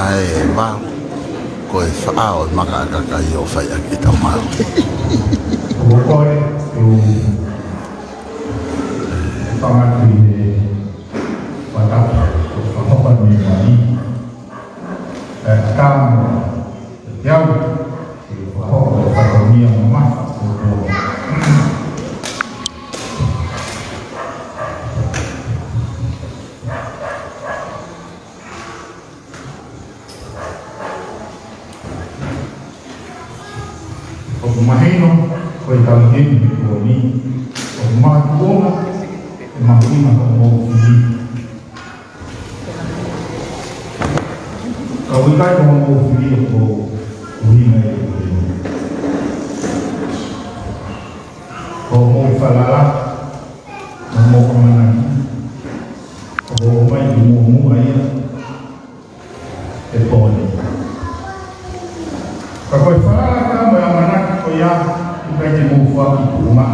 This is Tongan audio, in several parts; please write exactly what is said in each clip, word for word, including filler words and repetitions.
ʻE vau, ko e faʻao e maka ʻa e kakai ʻo fai ʻaki ʻetau maau. Ko koe, ʻe u fangatu ʻi he fatapu, ko e fakahoko ni mai. ʻE tamo, ʻe au, ʻe fakahoko, fakahoko mamafa, ko koe. ʻOku mahino, ko e tau heni he kuo ni, ʻoku makatuʻunga, ʻe mahuʻinga hoʻomou fili. Ka ʻoku ʻikai ko hoʻomou fili ʻoku ʻuhinga ʻi he kuo ni. Ko hoʻomou falala, mo hoʻomou ʻamanaki, ʻoku ʻomai ʻi muʻomuʻa ia, ʻe pōni. Ka ko e falala ka mo e ʻamanaki ko ia, ʻoku ʻikai te mou foaki tuʻunga.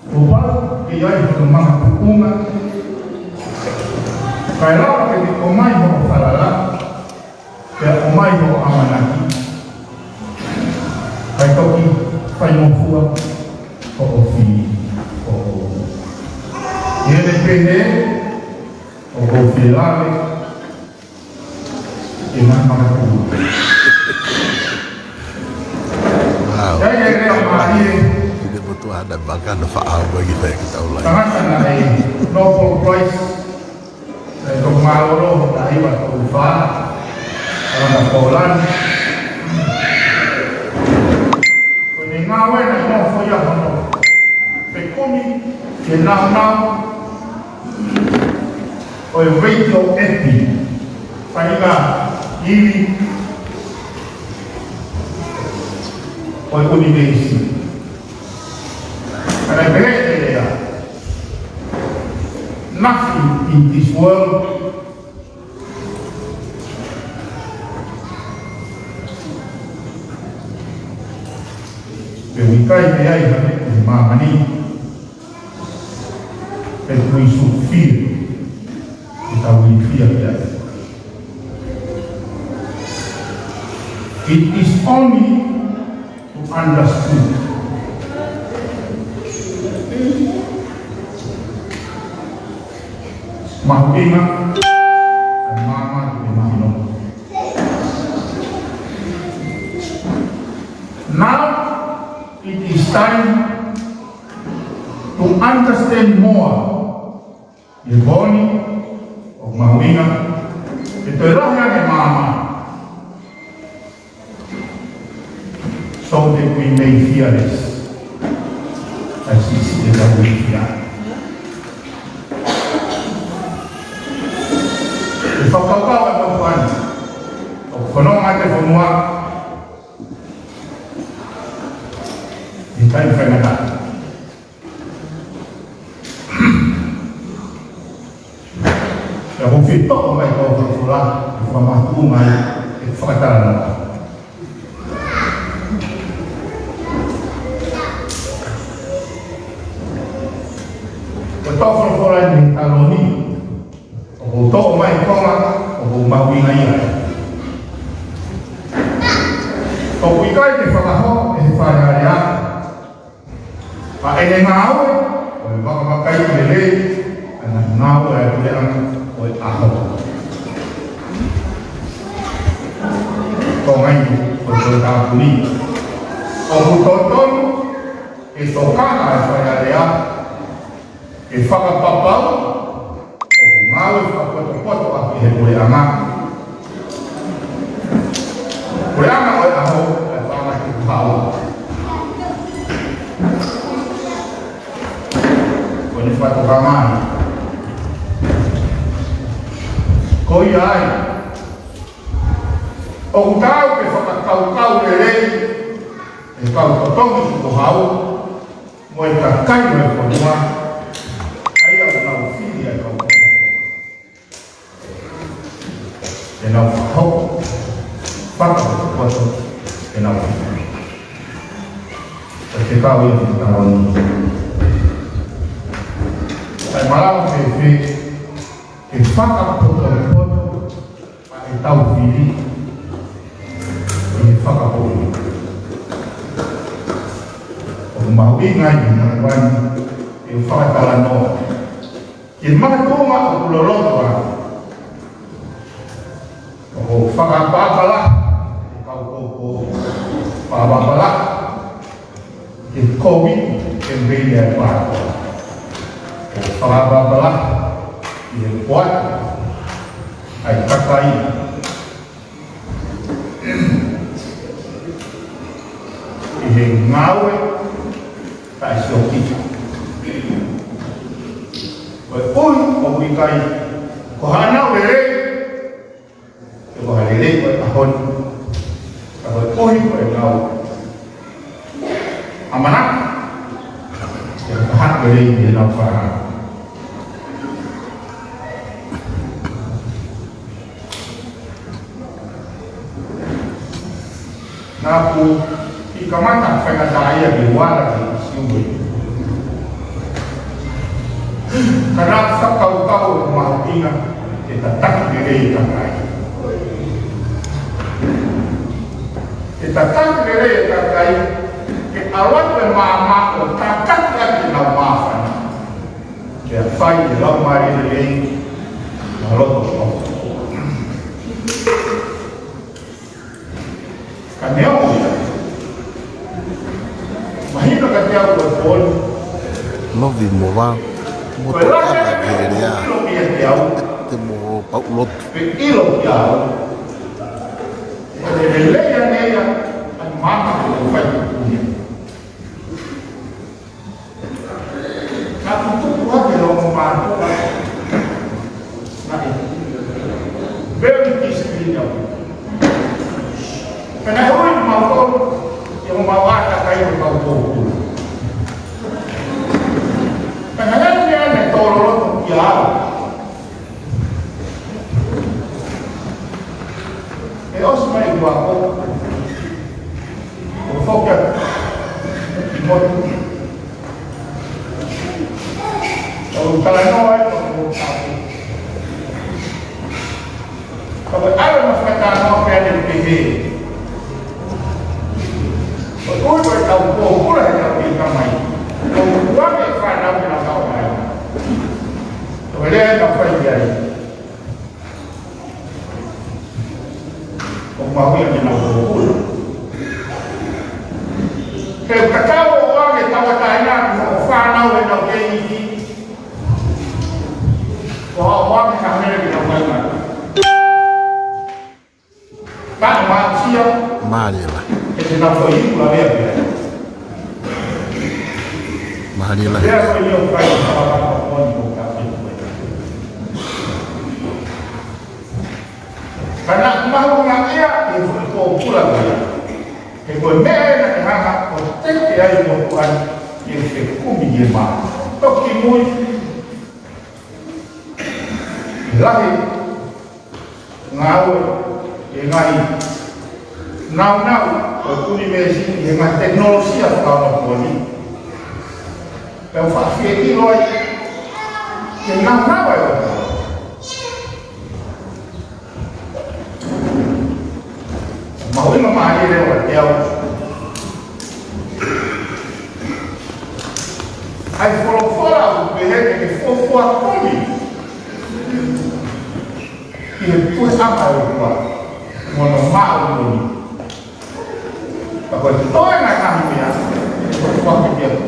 Kuo pau ke ʻi ai hono makatuʻunga. Kae lava ke ke ʻomai hoʻo falala, pea ʻomai hoʻo ʻamanaki. Kae toki faingofua hoʻo fili. ʻOku ʻi ai e pehē, ʻoku ou fie lave ʻi he ngaahi makatuʻunga. Wow. ʻI ai e lea mālie. Ki te motu ana baka na faʻao mai ki fai ki tau lai. Tangata naʻe Nobel Prize, ʻe toki mālōlō, taha hiva tolu fā, ʻa Lana Polani. Ko ʻene ngāue naʻe nofo ia hono fekumi ki he nāunau ʻo e radio epi, faʻahinga ivi ʻo e ʻunivēsi. Ka naʻe pehē ʻe ia, nothing in this world Pea ʻoku ʻikai ke ʻi ai ha meʻa ʻi māmani ʻe tui sufie ke tau ilifia ki ai. It is only to understood. Mahuʻinga, ʻa e māmani ke mahino. Now it is time to understand more. ʻI he pō ni, ʻoku mahuʻinga ke toe lahi ange māmani. So that we may fearless. Ai siʻisiʻi e tau ilifia. ʻE fakakaukau ʻa e motuʻa ni, ʻoku fononga ʻi he fonua ʻi he taimi faingataʻa. Pea ʻoku ou fie toʻo mai ʻa e folofola, ʻe fakamakatuʻu mai, ʻe fakatalanoa. Ko e toʻo folofola ʻi he taloni, ʻoku ou toʻo mai e konga ʻoku mahuʻinga ia. ʻOku ʻikai ke fakahoko ʻe he Fale Alea ʻa ʻene ngāue ʻo e vakavakaiʻi lelei ʻa e ngāue ʻa e puleʻanga ʻo e ʻaho. Ko e ngaahi ko e tāpuni. ʻOku totonu ke tokanga ʻa e Fale Alea ke fakapapauʻi ʻoku ngāue fakapotopoto ʻaki ʻe he puleʻanga. Puleʻanga ʻo e ʻaho, ʻa e fanga ki hau. Ko ʻene fakatokanga ia. Ko ia ai, ʻoku tau ke fakakaukau lelei, ʻe kau totongi ko hau, mo e kakai ʻo e fonua, ʻa ia ʻoku nau fili ʻa e kau totongi. ʻE nau fakahoko, fakapotopoto, ʻe nau fili. ʻE te kau ia ki taloni. ʻE malava fēfē ke fakapotopoto ʻa Tau fili ʻi he fakapōpula. ʻOku mahuʻinga ʻi he māhina ni ke fakatalanoa ki he makatuʻunga ʻoku loloto ai. ʻOku fakaʻapaʻapa lahi e kau koukou. Fakaʻapaʻapa lahi ki he Covid, ke mei ai pā. ʻOku fakaʻapaʻapa lahi ki he poate ʻa e kakai ʻi he ngāue taʻesiokita. Ko e ʻuhi ʻoku ʻikai ko haʻanau lelei, pe ko ha lelei ko e ʻaho ni. Ka ko e ʻuhi ko ʻenau ʻamanaki ke fakahā lelei ʻenau fānau. Naʻá ku kiʻi kamata faingataʻaʻia ke u ala ki he ʻīsiu ni. Ka naʻá ku fakakaukau ʻoku mahuʻinga ke tataki lelei e kakai. Ke tataki lelei e kakai, ke ʻalu atu e maama ʻo tataki ʻaki ʻenau māfana. Ke fai e laumālie lelei, ʻa e loto ʻofa. Ka neongo ia, mahino kiate au ko e pō ni. Novi mo Vao, mo Ko e lahi Tokanga ʻa e meʻa Kelea, ʻoku ʻilo kiate au, ʻEte mo Paulotu. Pe ʻilo kiate au, ʻoku lelei ange ia ʻa e maama ʻoku fai ʻi he ʻaho ni. Naʻá ku tuku hake e ongo mātuʻa. Naʻe very disciplined. Pea naʻe ui kimautolu ke mau ʻātakai mo e kau pōpula. Pea naʻe ʻi ai e meʻa naʻe tō loloto kiate au. ʻE ʻosi mai ʻeku ako, ʻo foki atu ki motu. ʻO talanoa ai, ʻo tapu. Ka ko e ʻalu ʻo fakatalanoa pea ne pehē, ʻoku ui ko e kau pōpula he kau ʻi kamai. ʻOku ʻuange e fānau ke nau kau mai. Ko e lea ʻe kau fai ki ai. ʻOku mahuʻinga ke nau pōpula. He ʻoku tatau ʻo ʻoange tauʻatāina ki hoʻo fānau ʻenau kei iiki. Ko hoʻo ʻoange ha meʻa ke nau fai mai. Ka ʻe maʻusia. Mālie lahi. He te nau fai iku la vea vea. Mālie lahi. Vea fai iku kai fakapapaponi ko ka fai. Ka naʻe mahuʻinga ia ʻi he pōpula ko ia. He ko e meʻa ena ke hanga ʻo teke ai mo kuan ke ke kumi ke mā. Toki mui. Lahi ngāue e ngaahi nāunau ʻo e ʻunivēsiti he ngaahi tekinolosia fakaonoponi. Pea u faʻa fie ʻilo ai ke nāunau ai ʻo Mahuʻinga mālie leva kiate au ʻa e folofola ʻoku pehē ke ke fuofua kumi ki he puleʻanga ʻo e ʻOtua mo hono māʻoniʻoni. Ka ko e toe ngaahi meʻa, ʻoku fuofua kumi atu.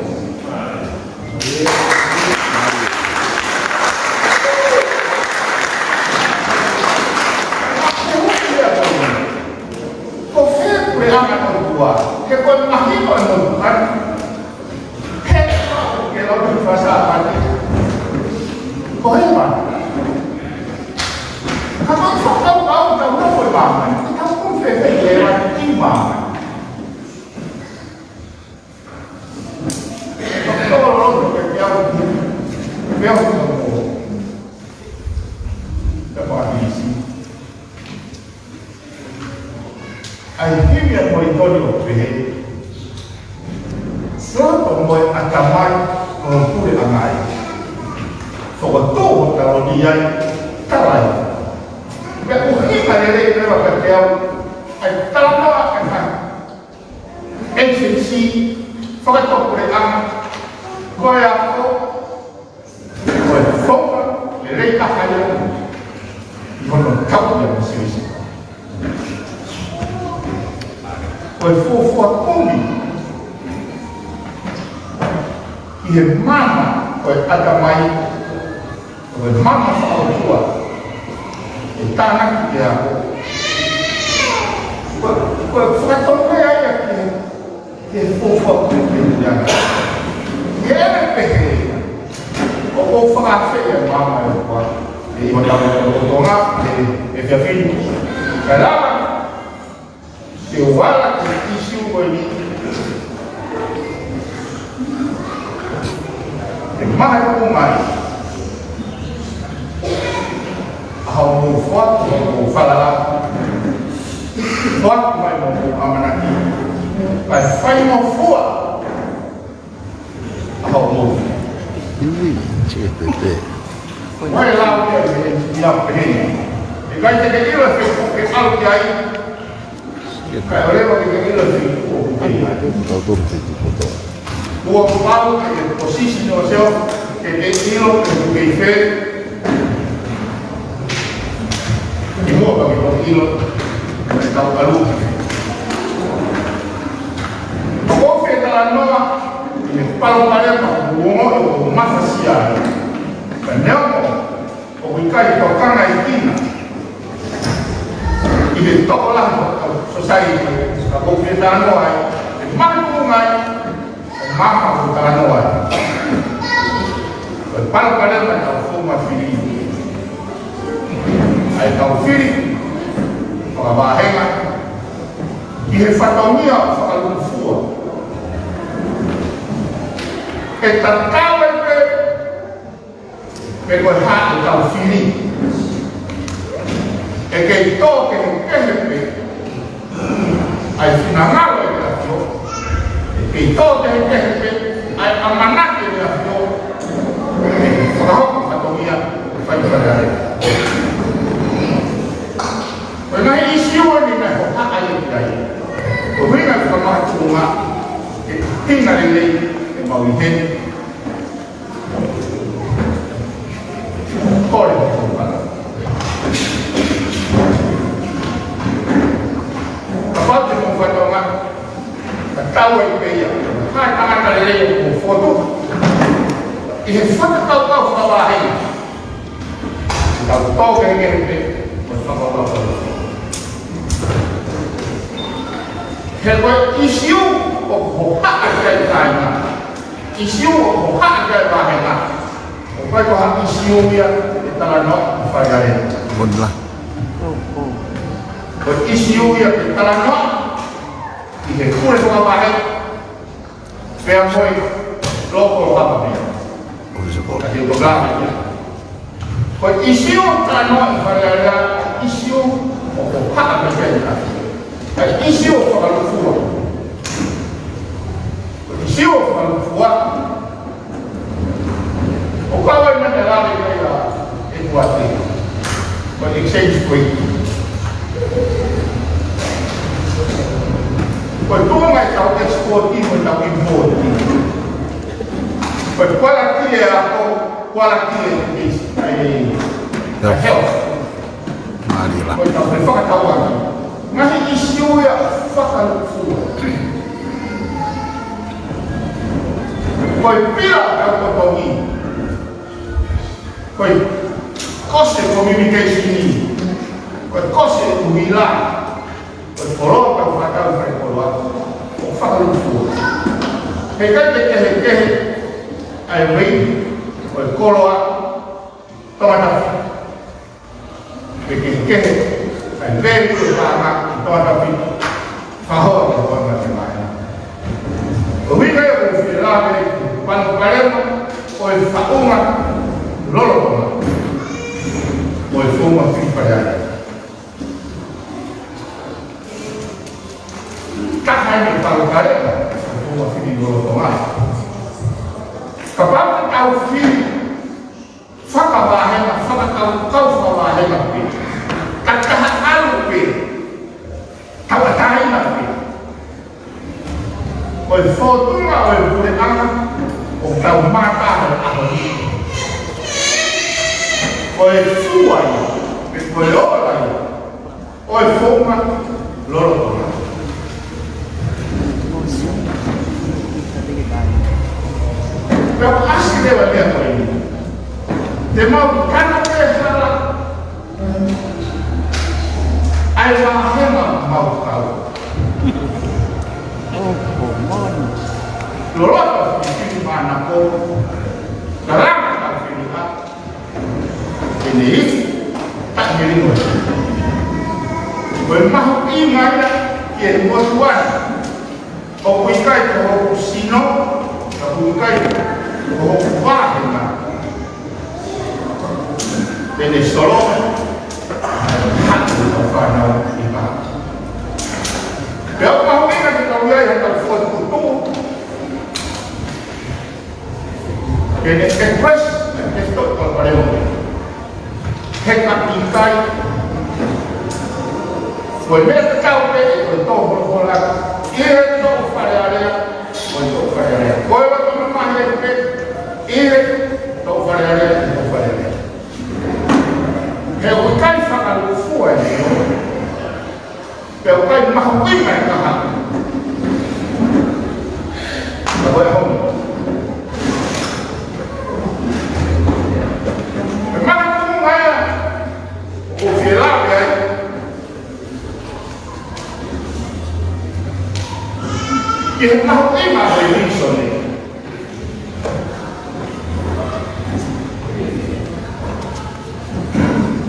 Ko fē puleʻanga ʻo e ʻOtua, he ko e mahino ʻo e motuʻa ni. He ko e lau ʻi he Sāpate. Ko e hā? Ka ko e fakakaukau tau nofo ʻi māmani, tau kumi fēfē ʻi māmani. ʻA e himi ʻa Molitoni ʻo pehē, Sōloto mo e ʻatamai ʻo e puleʻanga ē. Fokotuʻu ʻo taloni ai, tala ai. Pea ʻuhinga lelei Ka te au, ʻai talanoa ʻa e ngaahi agency fakatuʻapuleʻanga, ko e ako, ko e founga lelei taha ia ʻi hono tauʻi ʻa e Misilisili. Ko e fuofua kumi ʻi he maama ʻo e ʻatamai, ʻo e maama fakaʻotua, ʻe tānaki ʻe he ako. Ko e, ko e fakatonu ia ki he, ki he fuofua kumi ia. ʻI heʻene pehē, ʻoku ou fakaafeʻi ʻa e maama ʻo e ʻOtua ʻi hotau lotolotonga he, he efiafi ni. Kae lava ke u ala ki he ʻīsiu ko eni. He mahalo ʻoku ʻomai ʻa hoʻomou foaki, hoʻomou falala, foaki mai hoʻomou ʻamanaki, kae faingofua ʻa hoʻomou. Iwi, tē pē pē. Mai lau ke, ke, ke lau pē heni. ʻIkai te ke ʻilo e feituʻu ke ʻalu ki ai. Kae ʻoua leva ke ke ʻilo e feituʻu ʻoku ke ʻi ai. Tau tonu te tuku tō. Kuo pau ke ke position yourself, ke ke ʻilo pe ʻoku ke ʻi fē. Kimuʻa pea ke toki ʻilo, ke tau ʻalu ki fē. ʻOku ou fie talanoa ʻi he palopalema ʻoku ou ongoʻi ʻoku ou mafasia ai. Ka neongo ʻoku ʻikai tokanga ʻi Kina ʻi he tokolahi ʻo e society, ka ʻoku ou fie talanoa ai, ʻe makatuʻunga ai ʻa e maama ʻoku ou talanoa ai. Ko e palopalema ʻetau founga fili, ʻa ʻetau fili fakavāhenga ʻi he fatongia ʻo fakalūkufua. ʻE tatau ai pē pe ko e hā ʻetau fili, ʻe kei tō kehekehe pē ʻa e finangalo ʻo e ʻAfio. ʻE kei tō kehekehe pē ʻa e ʻamanaki ʻo e ʻAfio, ʻe fakahoko fatongia ʻo e fai Fale Alea. Ko e ngaahi ʻīsiu eni naʻe hohaʻa ia ki ai. Ko e ʻuhinga ʻeku fakamātuʻunga, ʻe ʻuhinga lelei ʻemau ʻi heni. Kole, kapau te mou fanongo, ka tau ʻai pē ia, ha tangata lelei ʻoku fotu ʻi he fakakaukau fakavāhenga. Tau tō kehekehe pē mo e fakakaukau fakavāhenga. He ko e ʻīsiu ʻoku hohaʻa ki ai e kāinga, ʻīsiu ʻoku hohaʻa ki ai e vāhenga, ʻoku ʻikai ko ha ʻīsiu ia ʻe talanoa ʻi Fale Alea. Ko e ʻīsiu ia ʻe talanoa ʻi he pule fakavāhenga, pea mo e local government. Ka te u toki lave ia. Ko e ʻīsiu ʻoku talanoa ʻi Fale Alea, ʻīsiu ʻoku hohaʻa ki ai e kāinga. Ko e ʻīsiu ʻoku fakalūkufua. Ko e ʻīsiu ʻoku fakalūkufua. ʻOku ou ʻai mai e lave ko ia ʻe kuate. Ko e exchange rate. Ko e tuʻunga ʻetau export mo ʻetau import. Ko e quality ʻo e ako, quality ʻo e education, ʻa e health. Mālie lā. Ko ʻetau fefakatauange. Ngaahi ʻīsiu ia fakalūkufua. Ko e pila ʻa e ʻapongipongi. Ko e kosi e communication ni. Ko e kosi e ʻuhila. Ko e koloa ʻoku tau fakatau ʻi he koloa ʻoku fakalūkufua. He ʻikai ke kehekehe ʻa e rate ʻo e koloa Tongatapu. Ke kehekehe ʻa e value ʻo e paʻanga ʻi Tongatapu, fakahoa ki Tongatapu mai. Ko e ʻuhinga ia ʻoku ou fie lave ki he palopalema ʻo e faʻunga lolotonga ʻo e founga fili Fale Alea. Taha eni e palopalema ʻo e founga fili lolotonga. Kapau te tau fili fakavāhenga, fakakaukau fakavāhenga pē, ka tau ʻalu pē Ko e fōtunga ʻo e puleʻanga ʻoku tau mātā he ʻaho ni, ko e fua ia, pe ko e ola ia ʻo e founga lolotonga. Pea ʻoku ʻasi leva e meʻa ko eni. Te mau kana pē hala ʻa e vāhenga mau kau. Loloto fifili mānako, kalanga ka fili ha, ʻene ifi, taʻe limo. Ko e mahuʻinga ia ki he motuʻa ni. ʻOku ʻikai ko hoku sino, ka ʻoku ʻikai ko hoku vāhenga. Te ne solova, haku ka fānau ʻi pā. Pea ʻoku mahuʻinga ke tau ʻi ai ha tau fokotuʻu. Ke ne express, ke ne talk about it. He ka ʻikai, ko e meʻa tatau pē, ko e tō folofola, ʻi he tō Fale Alea, ko e tō Fale Alea. Ko e waka mamahi pē, ʻi he tō Fale Alea, tō Fale Alea. He ʻoku ʻikai fakalūkufua e meʻa. Pea ʻoku ʻikai mahuʻinga e kaha. Ka ko e hono. E mahuʻinga ia ʻoku ou fie lave ai ki he mahuʻinga ʻo e vīsone.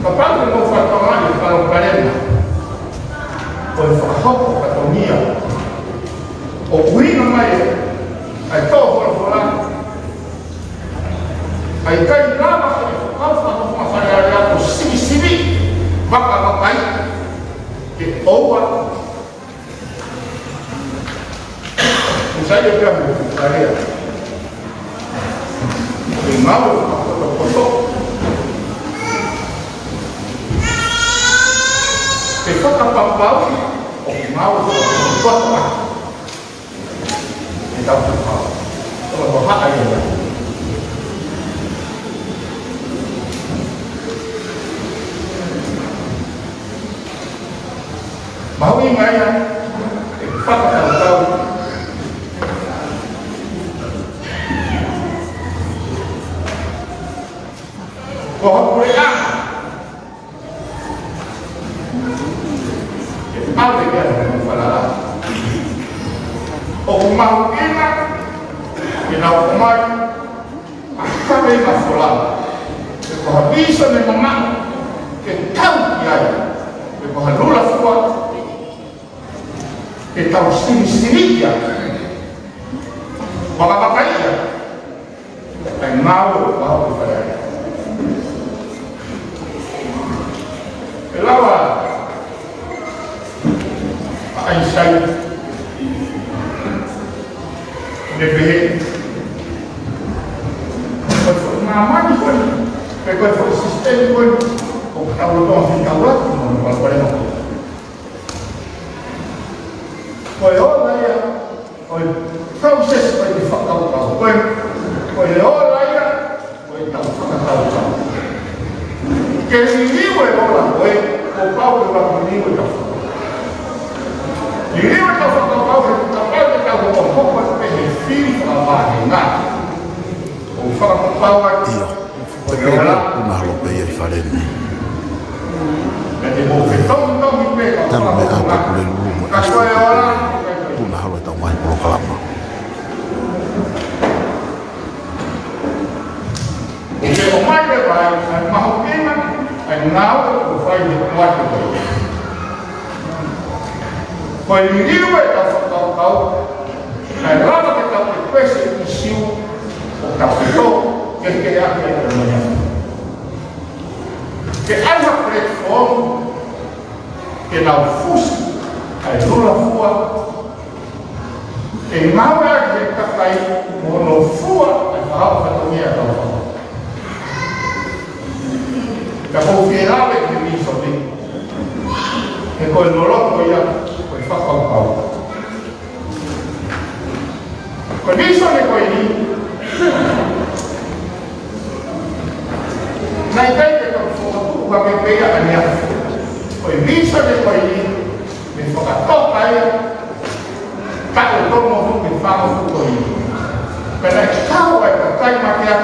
Kapau te mou fakatokangaʻi e palopalema ʻo e fakahoko fatongia ʻoku ʻuhinga mai ʻa e tō folofola, ʻa e ʻikai lava ke fakahoko ʻa Fale Alea ʻo sivisiviʻi, vakavakai, ke ʻoua ʻo sai e pea mo Fale Alea. Ke ngāue fakapotopoto. Ke fakapapau ʻoku ngāue fakapotopoto. Ke tau fakapapau. Tau fakapapau ia. Mahuʻinga ia, ke fakakaukau. Ko ha puleʻanga, ke ʻave ia he falala. ʻOku mahuʻinga ke nau ʻomai ʻa e kaveinga folau. Pe ko ha vīsone mamaʻo ke tau ki ai. Pe ko ha lula fua ke tau silisili ia. Vakavakai ia. ʻA e ngāue ʻoku ʻi Fale Alea. ʻE lava ʻa ʻAisea ʻo ne pehē, ko e foʻi māmani ko eni, pe ko e foʻi sisitemi ko eni, ʻoku tau lolotonga fetaulaki mo hono palopalema ko ē. Ko e ola ia ʻo e process ʻo e fakakaukau. Ko e, ko e ola ia ʻo e tau fakakaukau. Ke liliu e ola ko ē, kuo pau ke lava liliu e tau fakakaukau. Liliu e tau fakakaukau, he kapau te tau hokohoko pē he fili fakavāhenga. ʻOku fakapapau ai. ʻIo. Ko e pehē ʻoku mahalo pē ia ʻi Fale ni. Tanu me ʻata pule lulu mo e ʻasi. ʻOku mahalo e tau mai polokalama. Ke ʻomai leva ai, ʻa e mahuʻinga, ʻa e ngāue ʻoku fai he kuata ko ē. Ko e liliu e tau fakakaukau, kae lava ke tau express e ʻisiū ʻoku tau fetō, ke ke ake e moʻoni. Ke ʻai ha platform, ke nau fusi, ʻa e lula fua, ke ngāue ʻaki e kakai, mo hono fua, ʻa e fakahoko fatongia ʻa e tau fua. Ka ʻoku ou fie lave ki he vīsone, he ko e loloto ia, ko e fakakaukau. Ko e vīsone ko eni, naʻe ʻikai ke tau fokotuʻu hake pē ia ʻaneafi. Ko e vīsone ko eni, mei he fakatoka ia, taʻu tolungofulu mei he fāngofulu ko eni. Pea naʻe kau ai e kakai makehe,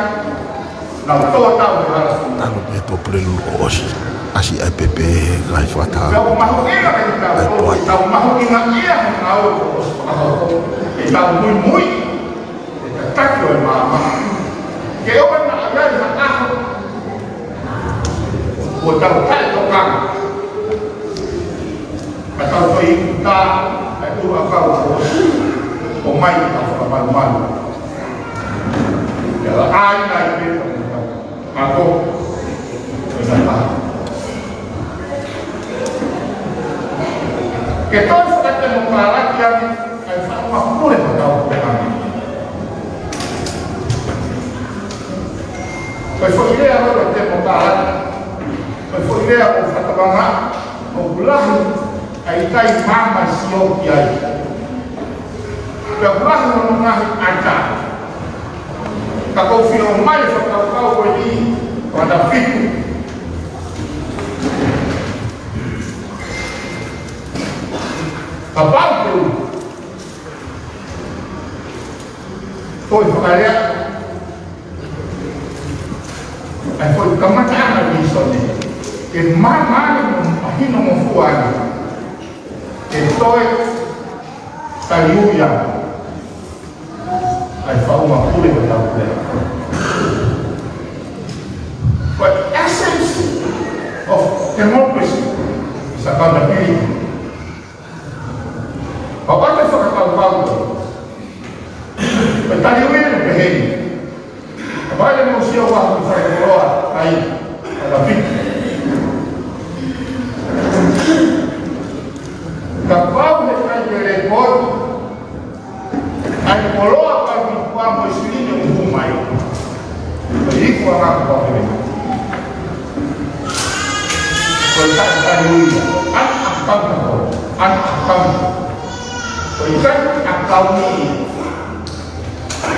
nau tō tau he hala. Talu pē Pulelulu kuo ʻosi. ʻAsi ai pē pē ngaahi fakataha. Tau mahuʻinga ʻetau, tau mahuʻinga ia he ngāue kuo ʻosi fakahoko. ʻEtau muimui, ʻe tataki ʻo e maama. Ke ʻoua naʻa ʻi ai ha ʻaho kuo tau taʻetokanga. Ka tau toe iku tā, ʻa e ʻuluʻakau kuo ʻosi, ʻomai ke tau fakamalumalu. Pea ʻai nai pē tau tau. Ako. Ko e nata. Ke tau fakatemokalati ange, ʻa e faʻunga pule ko tau pule ange. Ko e foʻi lea ko e temokalati. Ko e foʻi lea ko e fakatokanga, ʻoku lahi ʻa e ʻikai maama sio ki ai. Pea ʻoku lahi hono ngaahi ʻata. Ka ʻoku ou fie ʻomai e fakakaukau ko eni, ʻo ʻata fitu. Kapau te u toe fakalea ʻa e foʻi kamataʻanga vīsone, ke maama ange mo mahino mo fua ange, ke toe taliui ange ʻa e faʻunga pule ko tau pule. But essence of democracy is accountability. Kapau te u fakakaukau, ko e taliui ʻoku pehē ni. Kapau te mou sio ʻaupito ki he faikoloa, ʻai, ʻa e piki. Kapau he ʻikai ke lēkooti ʻa e koloa, ʻa e piki, pea mo e silini ʻoku hū mai, ko e iku ʻa e ngaahi piki. Ko e taʻetaliui ia, unaccountable, unaccountable. Ko e taʻe-accountability.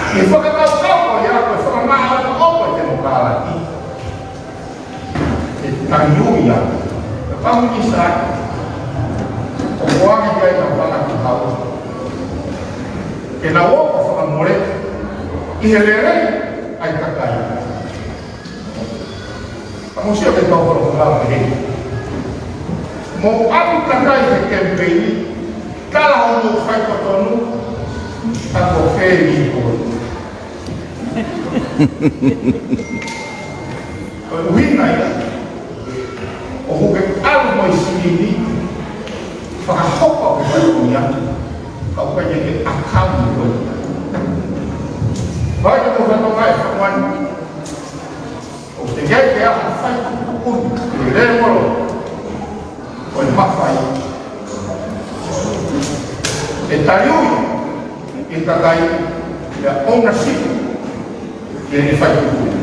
ʻI he fakakaukau ko ia, ko e fakamaʻa ʻo e temokalati, ʻe taliui ia. Ka ko e misa, ʻoku ʻoange ia ʻi he fanga ki hau, ke nau ō ʻo fakamole ʻi he lelei ʻa e kakai. Ka mou sio ki he tau polokalama heni. Mou ʻalu kakai he kemipeini, tala hoʻomou faitotonu, ka ko fē ni ko. Ko e ʻuhinga ia ʻoku ke ʻalu mo e silini, fakahoko ʻa e faitotonuʻaki, ka ʻoku ʻikai ke ke ʻakau mo ia. Vai ke tau fatongia e fakamani. ʻOku teʻeki ai ke ʻi ai ha faituʻutuʻuni, ʻi he lēvolo ʻo e mafai, ʻe taliui ʻe he kakai ia ʻo ʻouna siʻi ʻi heʻene faituʻutuʻuni.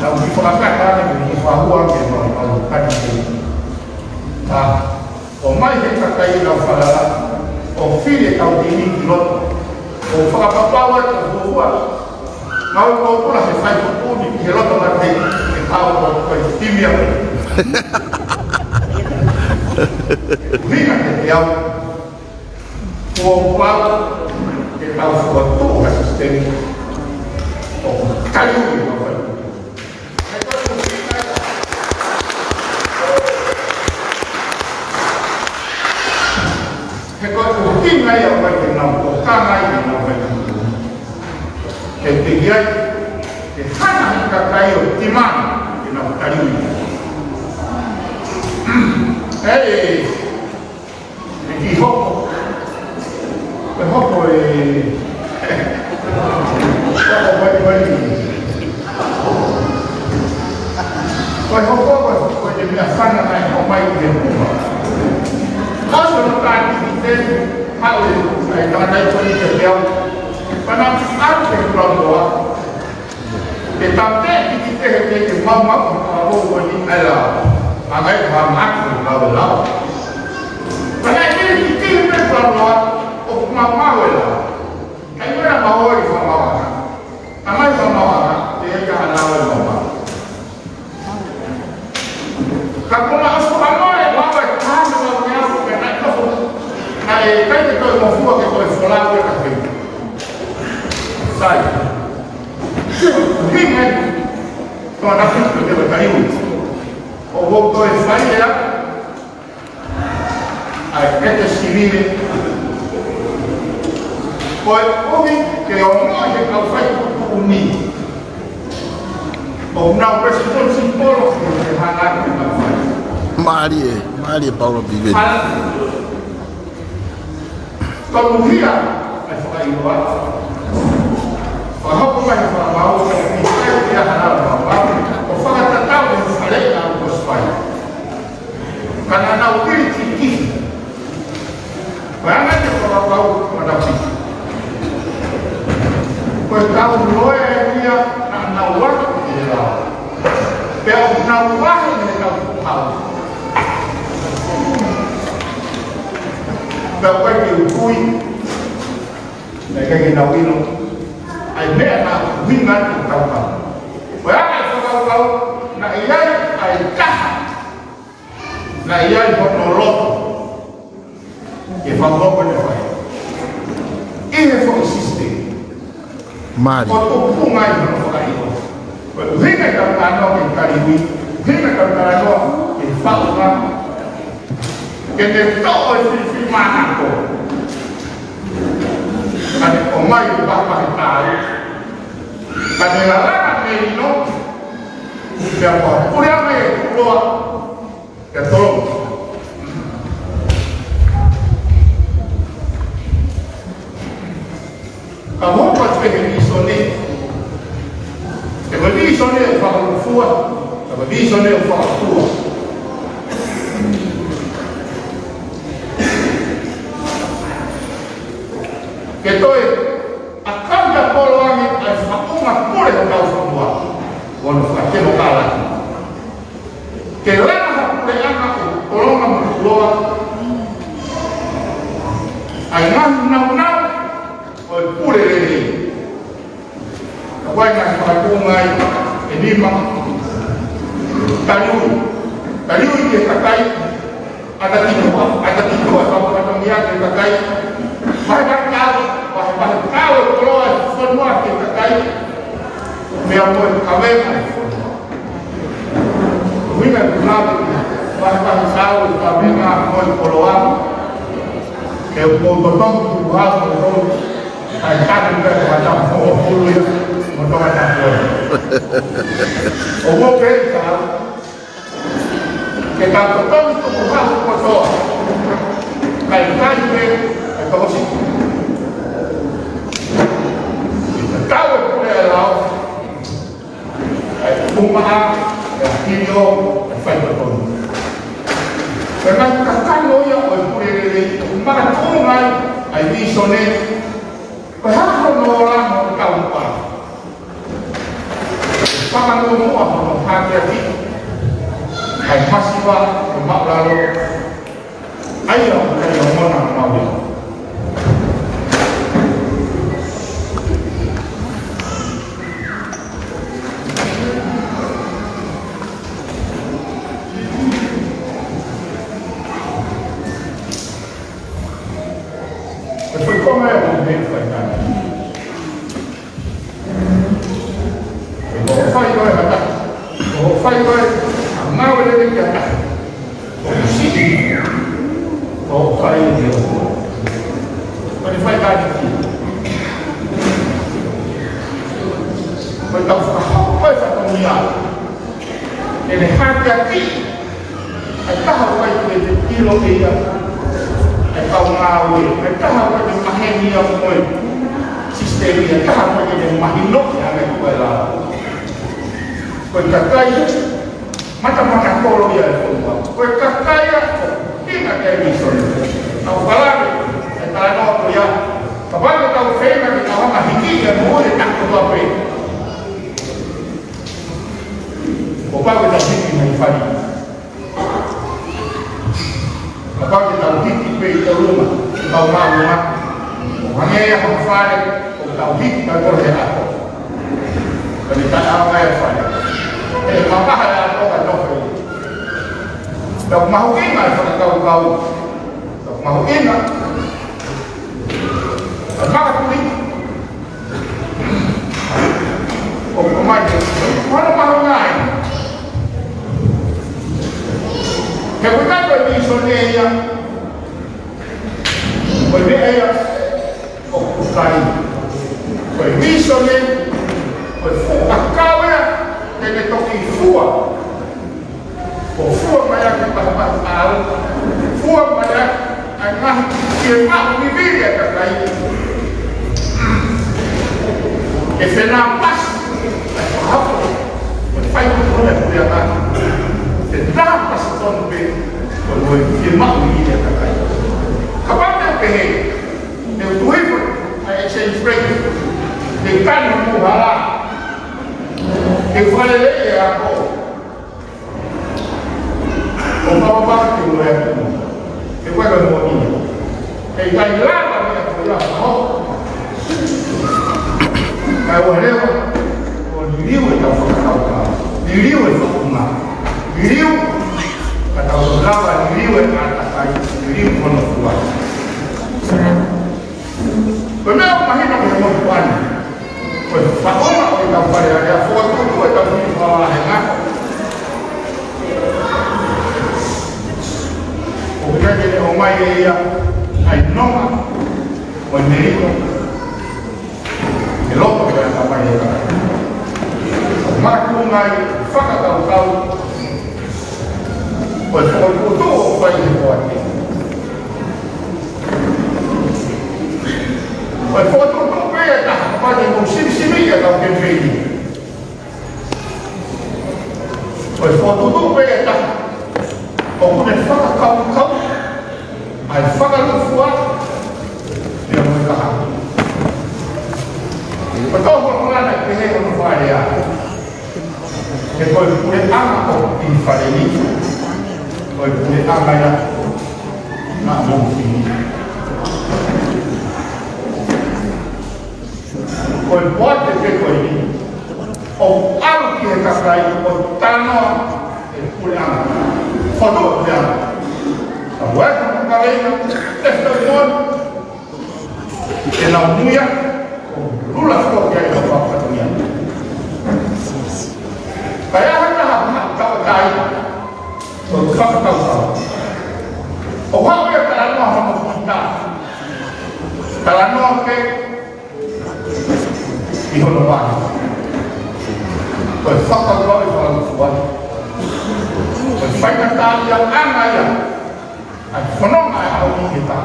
Naʻa ku fakakata ʻa e kiʻi fakahua ke mau, mau kani ke. ʻA ʻomai ʻe he kakai ʻenau falala, ʻo fili ʻetau timi ki loto, ʻo fakapapau ʻa e tau huahua. Mau ō pula he faituʻutuʻuni ki he loto mate, ke tau ko e timi ʻa e. ʻUhinga ke te au, ʻoku pau ke tau fokotuʻu ha sisitemi ʻoku taliui ʻa e faituʻutuʻuni. He ko e ʻuhinga ia ʻoku ʻikai ke nau tokanga ʻi heʻenau faituʻutuʻuni. He teʻeki ai ke hanga ʻe he kakai ʻo timani ke nau taliui. ʻE, ʻe, ʻe kiʻi hoko. Ko e hoko e, hoko ko e, ko e, ko e hoko ko e, ko e meʻafana naʻe ʻomai ʻi he puma. Kaso no ka ki te, haʻu e, ʻa e tangataʻeiki ko eni ke peau. Pana atu ke kula moa. Ke tāpē ki te he ke ke mau mau ka kou ko ni ai la. Angai ka maki ka lau lau. Ka nai ke ki te he pe ka lau. Sai. Hine, tō na fitu te wa taiu. ʻOku ou toe fai ʻe au ʻa e kete sivile. Ko e ʻuhi ke ongoʻi ʻe he kau faituʻutuʻuni ʻoku nau responsible ki he hanga ʻo e kau fai. Mālie, mālie Paula Piveni. Ala. Tonuhia ʻa e fakaʻiloa. Fakahoko mai ʻa e fakamaau ʻo e kiʻi kai ki he hala maumau, ʻo fakatatau ʻi he fale ʻa ʻUkospaia. Ka naʻa nau vili kikihi. Ko e anga ia ʻo e fakakaukau ʻa nautolu. Ko e kau loea ia naʻa nau ako ki he lao. Pea ʻoku nau vahe mei he kau fuʻu hau. Pea ʻoku ʻikai ke u tui, naʻe ʻikai ke nau ʻilo ʻa e meʻa naʻe ʻuhinga atu ʻa e kau hau. Ko e anga ia ʻo e fakakaukau, naʻe ʻi ai ʻa e taha naʻe ʻi ai hono loto ke fakahoko ʻene fai ʻi he foʻi sisitemi. Mālie. ʻO tupunga ai hono fakaʻilo. Ko e ʻuhinga ʻetau talanoa ki he taliui, ʻuhinga ʻetau talanoa ki he faʻunga, ke ne toʻo e filifilimānako. Ka ne ʻomai e vahevahe taau. Ka ne lalanga mei ʻino, pea kuo pule mai e kuloa, ke tolonga. Ka mo pa te he vīsone. He ko e vīsone ʻoku fakalūkufua. He ko e vīsone ʻoku fakalūkufua. Ke toe ʻakauta polo ange ʻa e faʻunga pule ʻo e kau fonua. ʻO ne fakatemokalati. Ke langa ha puleʻanga ʻo tolonga mo kuloa ʻa e ngaahi nāunau ʻo e pule lelei. Ka ʻoku ʻi ai e ngaahi fakakuonga ʻe nima. Taliui. Taliui ki he kakai. ʻAtatituʻa, ʻatakitua, fakafatongia ki he kakai. Vahevahe taau, vahevahe taau e koloa ʻo e fonua ki he kakai. Meʻa mo e kavenga ʻo e fonua. Uina e kulawe, vahevahe taau e kavenga mo e koloa. Ke u ko totongi ku hau ko hau. ʻAi kani ka ko hata mo o hulu ia, mo tonga ta ko. ʻO mo ke taau. Ke tau totongi tukuhau kotoa. Kae kai pē, kae tokosiʻi. Ke tau e pule ʻa e lao. Kae tukumaʻa, kae hilio, kae fai totonu. Pea naʻe kakano ia ʻo e pule lelei, ʻo makatuʻunga ai ʻa e vīsone. Ko e hā hono ola mo e taupa. Fakamuʻomuʻa hono hākeakiʻi ʻa e masiva ʻo māʻulalo. ʻA ia ʻoku ʻikai ʻi ai hano mahuʻinga. Ko e foʻi konga ia ʻoku ou fai atu. ʻE ko hoʻo fai ko ē ha taha. Ko hoʻo fai ko ē ha ngāue lelei ki ha taha. Ko hoʻo siʻi. Ko hoʻo fai ki ho. Ko e fai kātaki. Ko e tau fakahoko e fatongia. ʻE ne hākeakiʻi ʻa e taha ʻoku ʻikai ke te ʻilo ʻe ia ʻa e kau ngāue, ʻa e taha ʻoku ʻikai ke maheni ia mo e sisitemi, ʻa e taha ʻoku ʻikai ke mahino ia ʻa e kuela. Ko e kakai matamata kolo ia ʻo e fonua. Ko e kakai ia ʻoku ʻi ai e vīsone. Tau falale, ʻe talanoa ko ia. Kapau te tau feinga ke tau hanga hiki ia mo e taha kotoa pē. Kuo pau ke tau hiki mai fale. Kapau te tau hiki pē ʻi ʻolunga, ʻi ʻolunga. ʻO hangē ia ha fale, ʻoku tau hiki mai kolo he ako. Ka ne taʻeʻaonga e fale. ʻE mamaha e ako ka nofo ia. Tau mahuʻinga e fakakaukau. Tau mahuʻinga. Tau makatuli. Ko e mīsone, ko e fuʻu ʻakau ia, te ne toki fua. ʻO fua mai ʻaki e papaʻau, fua mai ʻaki ʻa e ngaahi fiemaʻu vivili ʻa e kakai. ʻE fenāpasi ʻa e fakahapo, ʻo fai ʻa e puleʻanga. Fenāpasi tonu pē, ʻo e fiemaʻu vivili ʻa e kakai. Kapau te u pehē, te u tuhi ʻa e exchange rate, te u tanu mo hala, te u fale e ako. ʻO papa ke ua e atu. Ke ua e moʻoni. ʻE ʻikai lava ni ʻa ko la ho. Kae ua leva, ʻo liliu e tau fakakaukau. Liliu e fakunga. Liliu, ka tau lava liliu e ʻātakai. Liliu hono fua. Ko e meʻa ʻoku mahino ki he motuʻa ni. Ko e faʻunga ʻo ʻetau Fale Alea, fokotuʻu ʻetau fili fakaʻahenga. ʻOku ʻikai ke ne ʻomai ʻe ia ʻa e nonga ʻo e meliko. ʻE loko ke ʻatamai e kakai. Maka ngai fakakaukau. Ko e fokotuʻu ʻoku fai he poate. Ko e fokotuʻutuʻu pē ia ʻe taha, kapau te mou sivisiviki ʻa e kau kemipeni. Ko e fokotuʻutuʻu pē ia ʻe taha, ʻoku ne fakakaukau, ʻa e fakalūkufua, pea mo e kahaʻu. Ko e tau hono lana ʻi he pehē hono fakalea. He ko e puleʻanga ʻoku ʻi Fale ni, ko e puleʻanga ia naʻa mou fili. Ko e poate pē ko eni, ʻoku ʻalu ki he kakai ʻo talanoa e puleʻanga. Foto puleʻanga. Ka ua e kakai, testimony, ke nau muia, ʻo lula foki ai ʻo fakapatunia. Ka ʻi ai ha taha ʻoku maʻu tauʻatāina, ʻo fakakaukau. ʻO haʻu ia talanoa hono kuita. Talanoa pē ʻi hono vahe. Ko e fakakaukau ʻi hono fua. Ko e faingataʻaʻia ʻana ia. ʻA e fononga ʻa e ʻaho ni ke tā.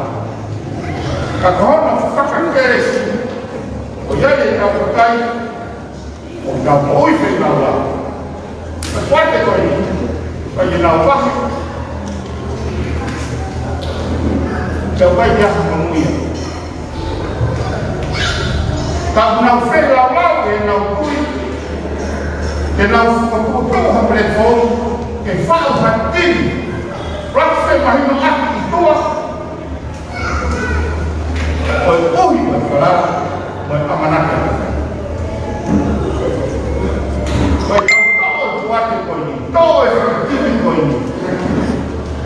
Ka ko hono fakakelesi, ʻoku ʻi ai e kau kakai, ʻoku nau moʻui feilaulau. Ka ko e te ko eni, ka ʻi ai ʻenau vahe, ka ʻoku ʻikai ke ʻi ai ha monūʻia. Ka ʻoku nau feilaulau ʻenau kui, ke nau fokotuʻu ha platform, ke faʻu ha timi, Rafe mahino ʻaki ʻi tuʻa, ko e ʻuhi mo e falala, mo e ʻamanaki. Ko e tau toʻo e poate ko eni, toʻo e timi ko eni.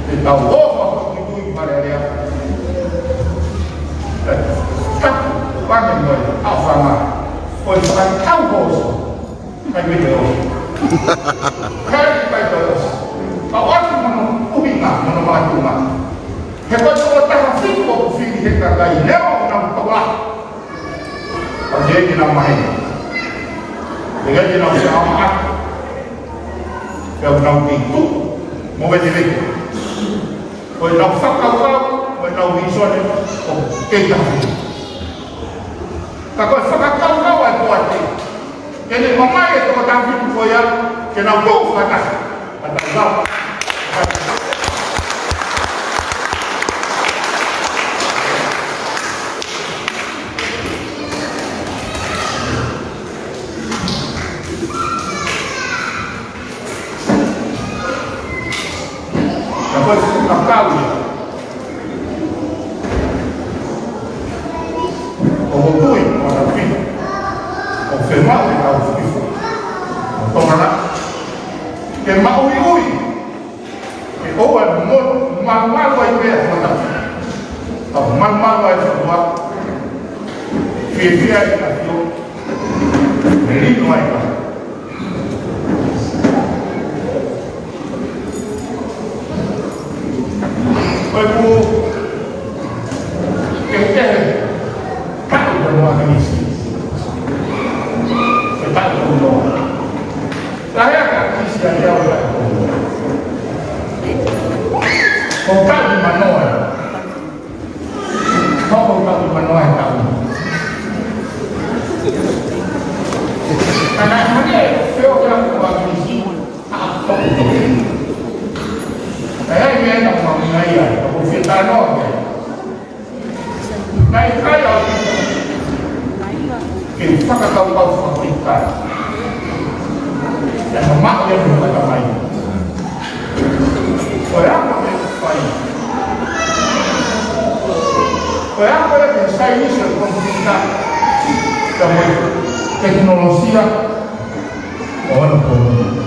Ke tau ō ʻo fakatuʻi Fale Alea. Tapu, pane mo e ʻaofanga. Ko e fakatau ko ē. Kai me te o. Kai kai te o. Ka ʻoatu hono ʻuhinga, hono makatuʻunga. He ko e tokotaha fitu ʻoku fili he kakai, leva ʻo nau tokola. ʻOku ʻikai ke nau maheni. ʻIkai ke nau feʻaomaʻaki. Pea ʻoku nau kei tuʻu mo vetevetea. Ko ʻenau fakakaukau, ko ʻenau vīsone, ʻoku kei taha. Ka ko e fakakaukau ʻa e poate. Ke ne ʻomai e tokotaha fitu ko ia, ke nau tuʻu fakataha. Ka tau lava. Ka ko e fuʻu ʻakau ia. ʻOku ou tui, ʻoku ou tui. ʻOku fiemaʻu ke tau fuʻu ifo. ʻO tokanga. Ke maʻuiʻui. Ke ʻoua mo, malumalu ai pē ʻa e mata. Ka malumalu ai ʻa e fua. Fiefia ai ʻa e fio. Melino ai ʻa e Ko e pū kehekehe, kaʻu pē mo Kamisi. Ke taʻu kuno. Tahe a Kamisi a te au taʻu kuno. Ko taʻu manoa. Ko taʻu manoa e taʻu. Ana hane, feo ke aku a Kamisi. A, ko. Ai, ai, meʻa na ma ngai ai, ko fie tanoa ke. Naʻe ʻikai au ke fakakaukau fakafetaʻi. Naʻe mamaʻo ia mo e fakamai. Ko e ako ʻe fai. Ko e ako ʻe fai saienisi ʻo e komipiuta. Ka mo e tekinolosia ʻo e komipiuta.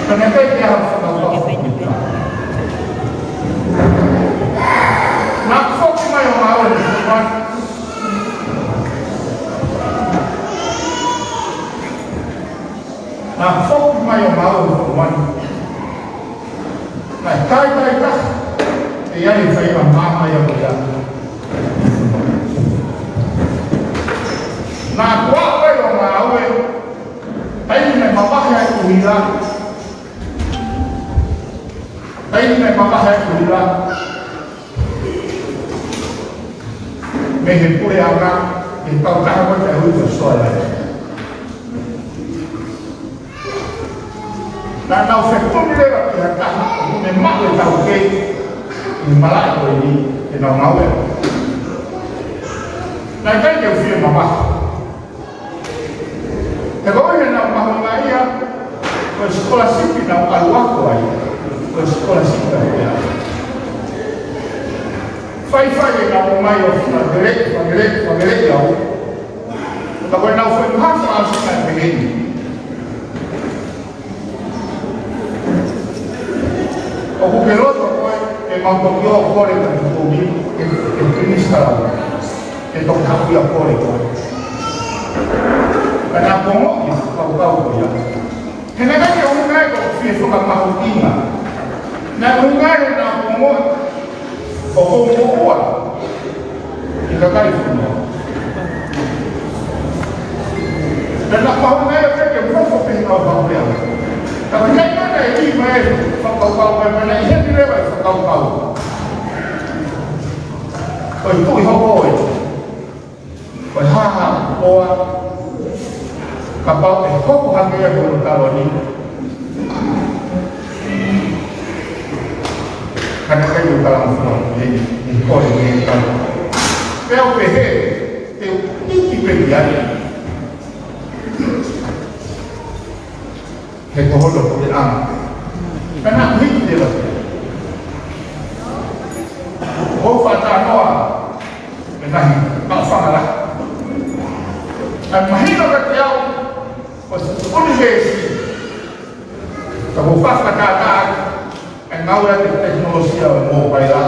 Pea naʻe ʻikai ke ʻi ai ha fakakaukau. Naʻa ku foki mai ʻo ngāue he fonua ni. Naʻa ku foki mai ʻo ngāue he fonua ni. Naʻe ʻikai, ʻikai, ʻikai. ʻE ʻi ai e faiva maama ia ko ia. Naʻa ku ʻalu ai ʻo ngāue. Taimi naʻe mavahe ai ʻUhila. Taimi naʻe mavahe ai ʻUhila mei he puleʻanga, ʻi he kautaha ko ē ʻoku ui ko e Soalaea. Naʻa nau fekumi leva ki ha taha ʻoku ne maʻu e taukei ʻi he malaʻe ko eni ke nau ngāue. Naʻe ʻikai ke u fie mamahi. He ko e ʻuhinga naʻa nau mahuʻingaʻia, ko e sikolasipi naʻa nau ʻalu ako ai, ko e sikolasipi naʻa nau ʻalu. Faifai e naʻa nau ʻomai ʻo fakakele, fakakele, fakakele au. Ka ko e naʻa nau fai maha fakaʻosinga pehē ni. ʻOku ke loto koe ke mau toki ō ʻo kole ka ki kumi ke, ke pinisitala, ke toki haʻu ia ʻo kole koe. Ka naʻa ku ongoʻi e fakakaukau ko ia. He naʻe ʻikai ke ʻuhinga ia ko e fie fakamahuʻinga. Naʻe ʻuhinga ia he naʻa ku ongoʻi ʻoku ou moʻua ʻi he kakai fonua. Naʻa ku ʻalu mai ʻo teʻeki ke mou foki pē ʻi he kau faʻu pea. Ka ʻikai ke ʻi ai ha fakakaukau pē, naʻe ʻi heni leva e fakakaukau. Ko e tuʻi hoko ē. Ko e hā ha koa, kapau ʻe hoko hake ia ko e taloni. Ka naʻe ʻikai ke u talangofua, ʻe, ʻe kole ke u talangofua. Pea u pehē, te u hiki pē ki ai. He ko hono puleʻanga. Ka naʻa ku hiki leva. Ko e fakatalanoa, ʻe ngaahi, maʻu fanga lahi. Ka mahino kiate au, ko e ʻunivēsi, ka ko e fakatātā, ʻa e ngāue ʻa e tekinolosia ʻo e mōpaila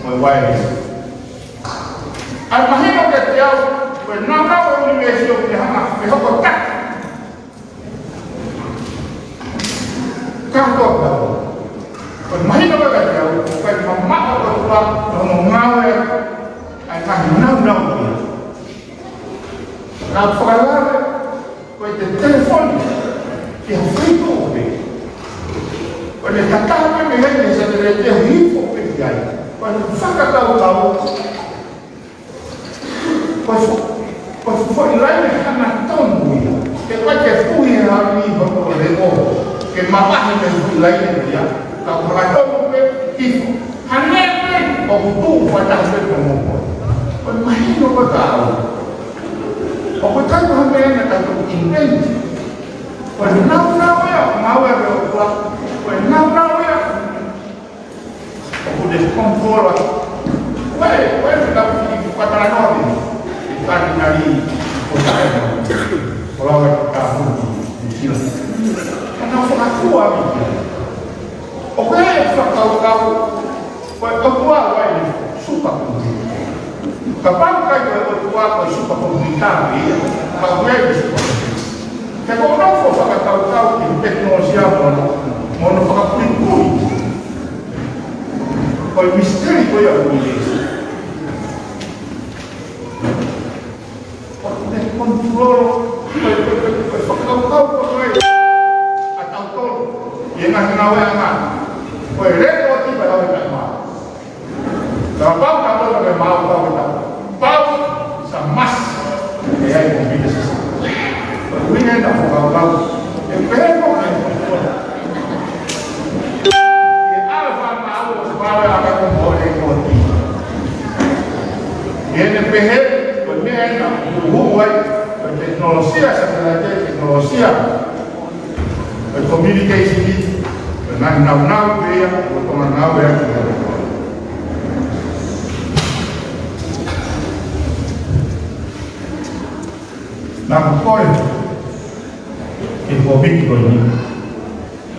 mo e uaelesi. ʻA e mahino kiate au, ko e naunau ʻo e ʻunivēsi ʻoku ne hanga ʻo hoko taki. Ka ko e, ko e mahino kiate au, ko e mamaʻo ʻa e ʻOtua ʻi hono ngāue ʻa e ngaahi naunau ko ia. Naʻa ku fakalave, ko e te telefoni ki ha feituʻu pē. Ko e ne tatau pē mei heni he satelete ʻo hifo pē ki ai. Ko e fakakaukau, ko e fo-, ko e foʻi laine hangatonu ia. Ke ʻoua te ke puhi he hami hono leʻo. Ke mamahi mei he foʻi laine ia. Ka ko e hangatonu pē hifo. Hangē pē ʻoku tuʻu fakataha pē mo e moʻui. Ko e mahino kiate au. ʻOku ʻikai ko ha meʻa naʻa tau invent. Ko e naunau ia, ngāue ʻa e ʻOtua. Ko e naunau ia. ʻOku ne control. Ko e, ko e, ka ki fakatara noa ni. Ka ni nari, ko tae. Ko lawa ka fu, ni sila. Ka na fakakua ni. ʻOku ʻi ai e fakakaukau, ko e ʻOtua ʻoku ʻi ai e supercomputer. Kapau ʻikai ko e ʻOtua ko e supercomputer ia, ka ʻoku ʻi ai e supercomputer. He ko hono ʻuhinga fakakaukau ki he tekinolosia mo hono, mo hono fakapuipui. Ko e misiteli ko ia ʻo e ʻunivēsi. Ko e tulolo, ko e, ko e, ko e, ko e fakakaukau ko ē ʻa tautolu ʻi he ngaahi ngāueʻanga. Ko e lēkooti pē ʻa e ngaahi ngāue. Kapau tautolu ke mau pau ke tau pau, sa masi ʻe ʻi ai e komiti sesa. Ko e ʻuhinga ia ʻeku fakakaukau. ʻE pehē ko e ʻe ala fānau ʻo se pau ʻa e ngaahi ngāue ʻa e lēkooti. ʻI heʻene pehē, ko e meʻa ia naʻe huhuʻi ai, ko e tekinolosia, satellite tekinolosia, ko e communication, ko e ngaahi nāunau pē ia, ko e tō ngāue ʻa e lēkooti. Naʻa ko e, ko e komiti ko eni.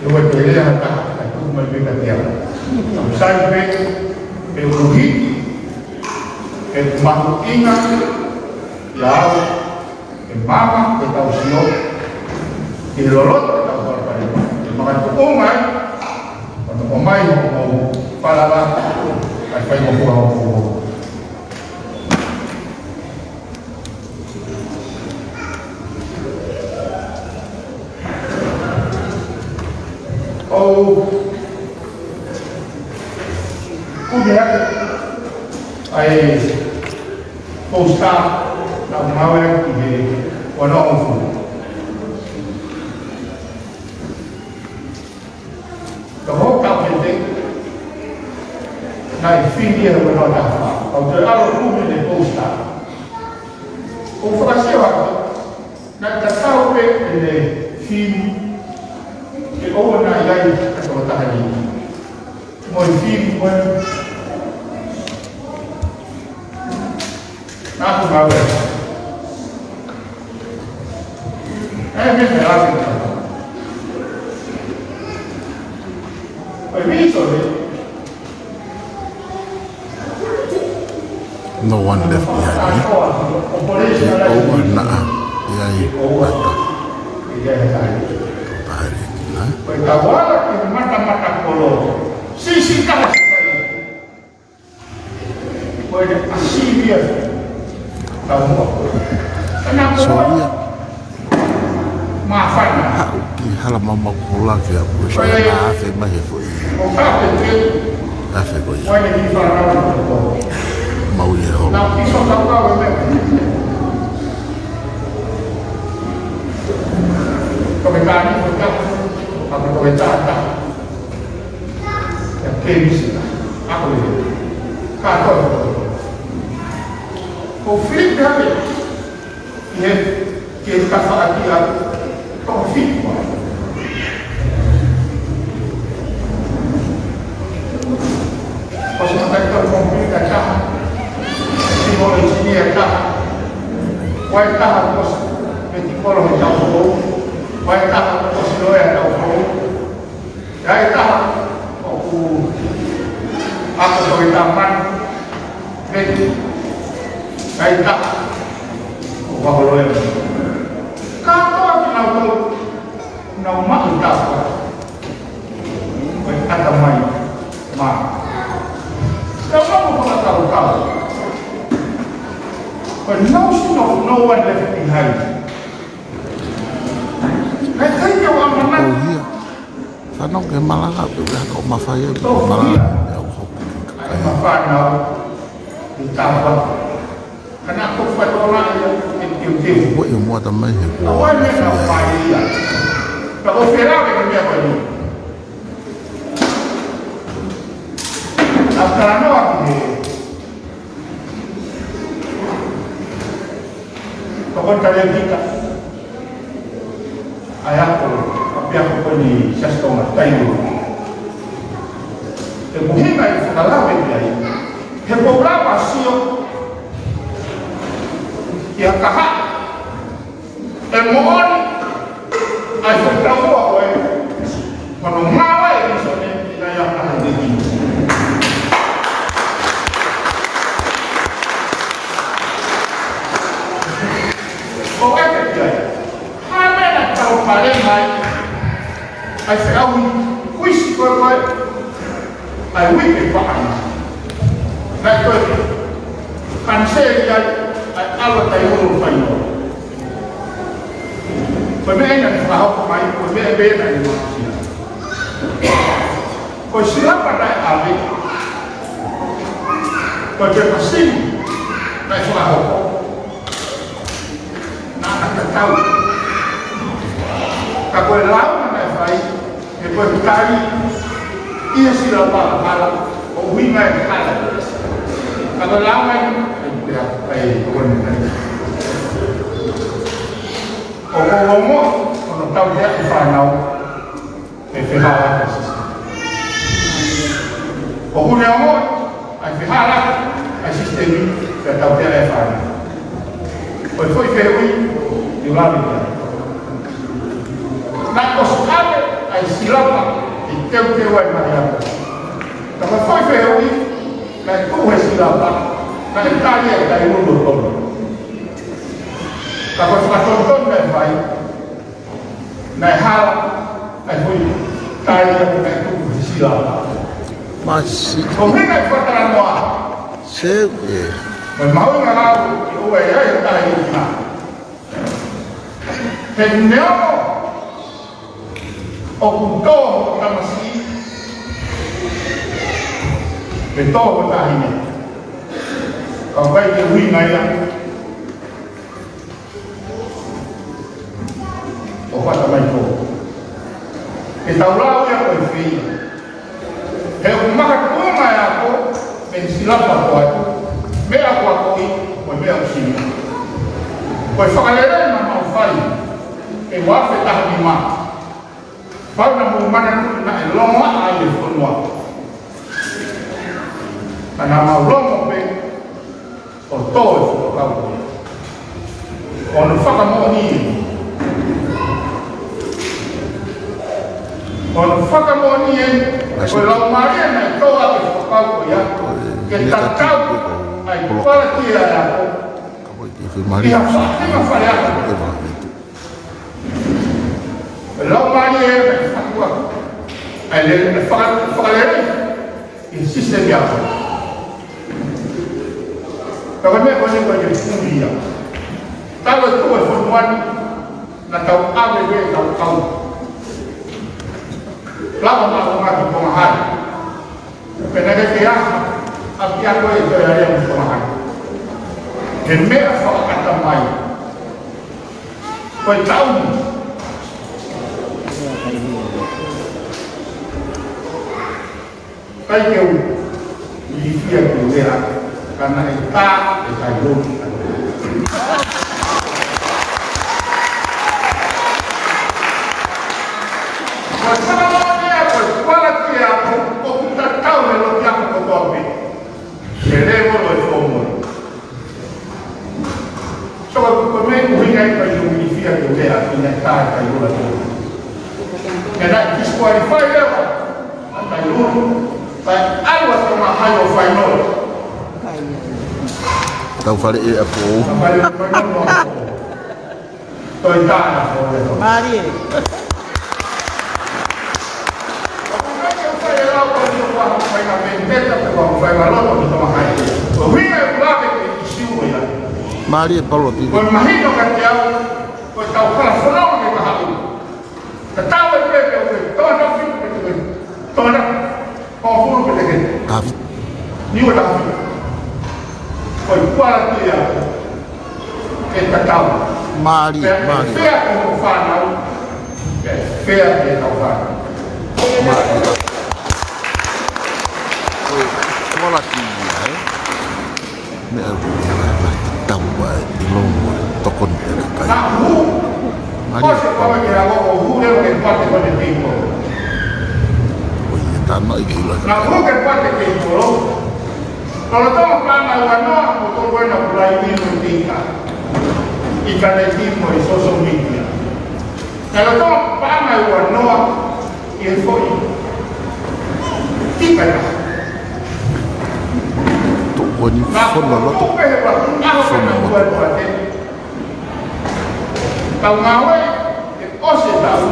ʻE ua te lea ha taha, ʻa e tuku mai pē ka te au. Sai pē, ʻe uluhi, ʻe mahuʻinga, ia au, ʻe mama, ʻe tau sio, ʻe loloto, ʻe tau palapalema, ʻe makatuʻunga ai, ʻo nofo mai hoʻomou falala, ʻa e faingofua hoʻomou. ʻOku ou kumi atu ʻa e poster naʻa ku ngāue ʻaki he ua noa hongofulu. Ka hoko atu pē, naʻe fili ia he ua noa taha fā. Kau toe ʻalu ʻo kumi e poster. ʻOku ou fakasio atu, naʻe tatau pē ʻene fili, ʻe ʻoua naʻa ʻi ai ha tokotaha ni. Mo e fili ko ē. Naʻa ku ngāue. ʻE, meʻa pē ʻa e. Ko e mīsone. No one left behind, eh? ʻE ʻoua naʻa ʻi ai ha taha. Taha leva, eh? Ko e tau ala ki he matamatakolo. Sisi taha. Ko e ʻasi ia. Tau mua. Sō ia. Māfana. Haʻu ki Halamaumau Koula ke aʻu. Ko e afe mai he foʻi. Ko e afe ko ia. Ko e ni fana. Mau i he holo. Nau ki so tau kau e meʻa. Ko e tani ko e tau. Ko e tata. ʻIa Kemisi, ʻa ko e. Kātoa. Ko Filipe ake. ʻI he, ke ka faʻakia, ko Filipe. Ko e mataʻitohi kōmpiuta taha. Sivolo ʻinisinia taha. Ko e taha ko e metikolo he tau foʻou. Ko e taha ko e loea he tau foʻou. ʻI ai e taha ʻoku ako ko e tamani, meti. ʻI ai e taha ʻoku ako loea. Kātoa kinautolu, nau maʻu e tafa. Ko e ʻatamai, mā. Ka mau fakakaukau. Ko e no, no one left behind. Naʻe ʻikai ke u ʻamanaki. ʻOku ou hia. Fanongo ki he malanga, pea ko e mafai ai, pea ko e malanga, pea ko e hopo ki he kakai. Ai mafana, i tapa. Kana ko fatola ia, e teuteu. Ko e mua tamai he ko. Awa me na fai ia. Ka ko fera ke mea ko ni. A talanoa ki he. Ka ko tale kita. ʻA ia ko, ʻa pea ko ni Siasi Tonga Tailua. ʻE muhinga ʻi fakalave ki ai. He ko lava sio. Ia kaha. ʻE moʻoni. ʻA ia ko tau ua ko e. Ko hono ngāue e mīsone, ʻi ai ʻa e hiki. Ko e te ki ai. Hā meʻa naʻa tau pale mai. ʻA e feʻauhi kuisi ko e ko e. ʻA e uike paʻanga. Naʻe ko e. Kaniseli ai. ʻA e ʻalu ʻa Tailua ʻo fai noa. Ko e meʻa ia naʻe fakahoko mai, ko e meʻa pē ia naʻe maʻu sila. Ko e silapa naʻe ʻave, ko e pepa sili naʻe fakahoko, naʻa na tatau. Ka ko e lāunga naʻe fai, he ko e tali ʻi he silapa hala, ʻo ʻuhinga e hala. Ka ko e lāunga ia, ʻe pea, ʻe, ko e tali. ʻOku ou ongoʻi, ʻoku tautea e fānau, ʻe fehālaaki e sisitemi. ʻOku ne ongoʻi, ʻa e fehālaaki ʻa e sisitemi, pea tautea e fānau. Ko e foʻi fehuʻi, ʻi lalo ia. Naʻe ʻosi ʻave ʻa e silapa, ʻi he teuteu ʻa e ngaahi ako. Ka ko e foʻi fehuʻi, naʻe tuʻu he silapa, naʻe tali ʻe he kau ʻi loto. Ka ko e fakatonutonu naʻe fai, naʻe hala, naʻe foʻi tali ʻa e naʻe tuku he silapa. Masi. Ko e meʻa naʻe fakatalanoa. Seu, ē. Mo e mahuʻinga lau, ʻi ʻoua ʻe ʻai ha taha ʻi ʻolunga. He neongo ʻoku tō ho tamasiʻi, pe tō ho taʻahine, ka ʻoku ʻikai ke ʻuhinga ia ʻo fata mai ko. Ke tau lau ia ko e fē ia. He ʻoku makatuʻunga e ako mei he silapa ko atu, meʻa ko ē ʻoku ʻi ai, ko e meʻa ʻoku sili. Ko e fakalelei naʻa mau fai, ʻi he ua afe taha nima. Pau naʻa mou manatuʻi naʻe longoaʻa ai e fonua. Ka naʻa mau longo pē ʻo tō e fuakava. ʻO ne fakamoʻoni eni. ʻO ne fakamoʻoni eni, ko e laumālie naʻe tō ʻaki e fuakava ko ia, ke tatau ai kualiti ʻa e ako. ʻI ha faʻahinga fale ako. Laumālie e fakaʻuhinga. ʻA e lele, faka-, fakalelei ʻi he sisitemi ako. Ka ko e meʻa ko eni ko e puli ia. Tau e tuʻu e fonua ni, naʻa tau ʻave ʻetau kau. Lava ma o ma ki Tonga hai. Pea naʻe ʻikai ke ʻi ai ha ʻapiako ʻe toe alea mo Tonga hai. He meʻa fakaʻatamai. Ko e taʻu ni. ʻIkai ke u ilifia ke u lea, ka naʻe tā e tailoni. Ko e fakalōmea, ko e kualiti e ako, ʻoku tatau he loki ako kotoa pē. He lēvolo e fōmolo. So, ko e meʻa ʻoku ʻuhinga ai ʻa e ʻuhinga ke u lea, ʻi he tā e tailoni. He naʻe disqualify leva ʻa e tailoni, pea ʻalu ʻa Tonga hai ʻo fainolo. Tau fale e ako. Tau fale e ako. Toi tā na ko e ako. Mālie. Mālie Paula Pivi. Ko e mahino kiate au, ko e tau kalafononga ke mahaʻu. Ka tau e pepe o ke tona fitu, ke tona. Ko hulu ke teke. Tafi. Niu tafi. Ko e kualiti ia. Ke tatau. Mālie, mālie. Pea fea ko ho fānau. Pea fea ke tau fānau. Mālie. Ko e kualiti ia, ē? Meʻa ʻoku tau ʻai ʻi loto tokoni e kakai. Mālie. Ko e se kau ke ʻalu ʻo hū leva ke pate ko e teiko. Ko ia tana i kula. Naʻa hū ke pate teiko. Lolotonga paʻanga ua noa, ʻoku tau ʻi ai e pulai ni mo e teika. ʻI ka le timo ʻi social media. Naʻe lolotonga paʻanga ua noa, ʻi he foʻi. Tika ia. Tokoni fono loto. Fono loto. Tau ngāue, ʻe ʻosi e taʻu.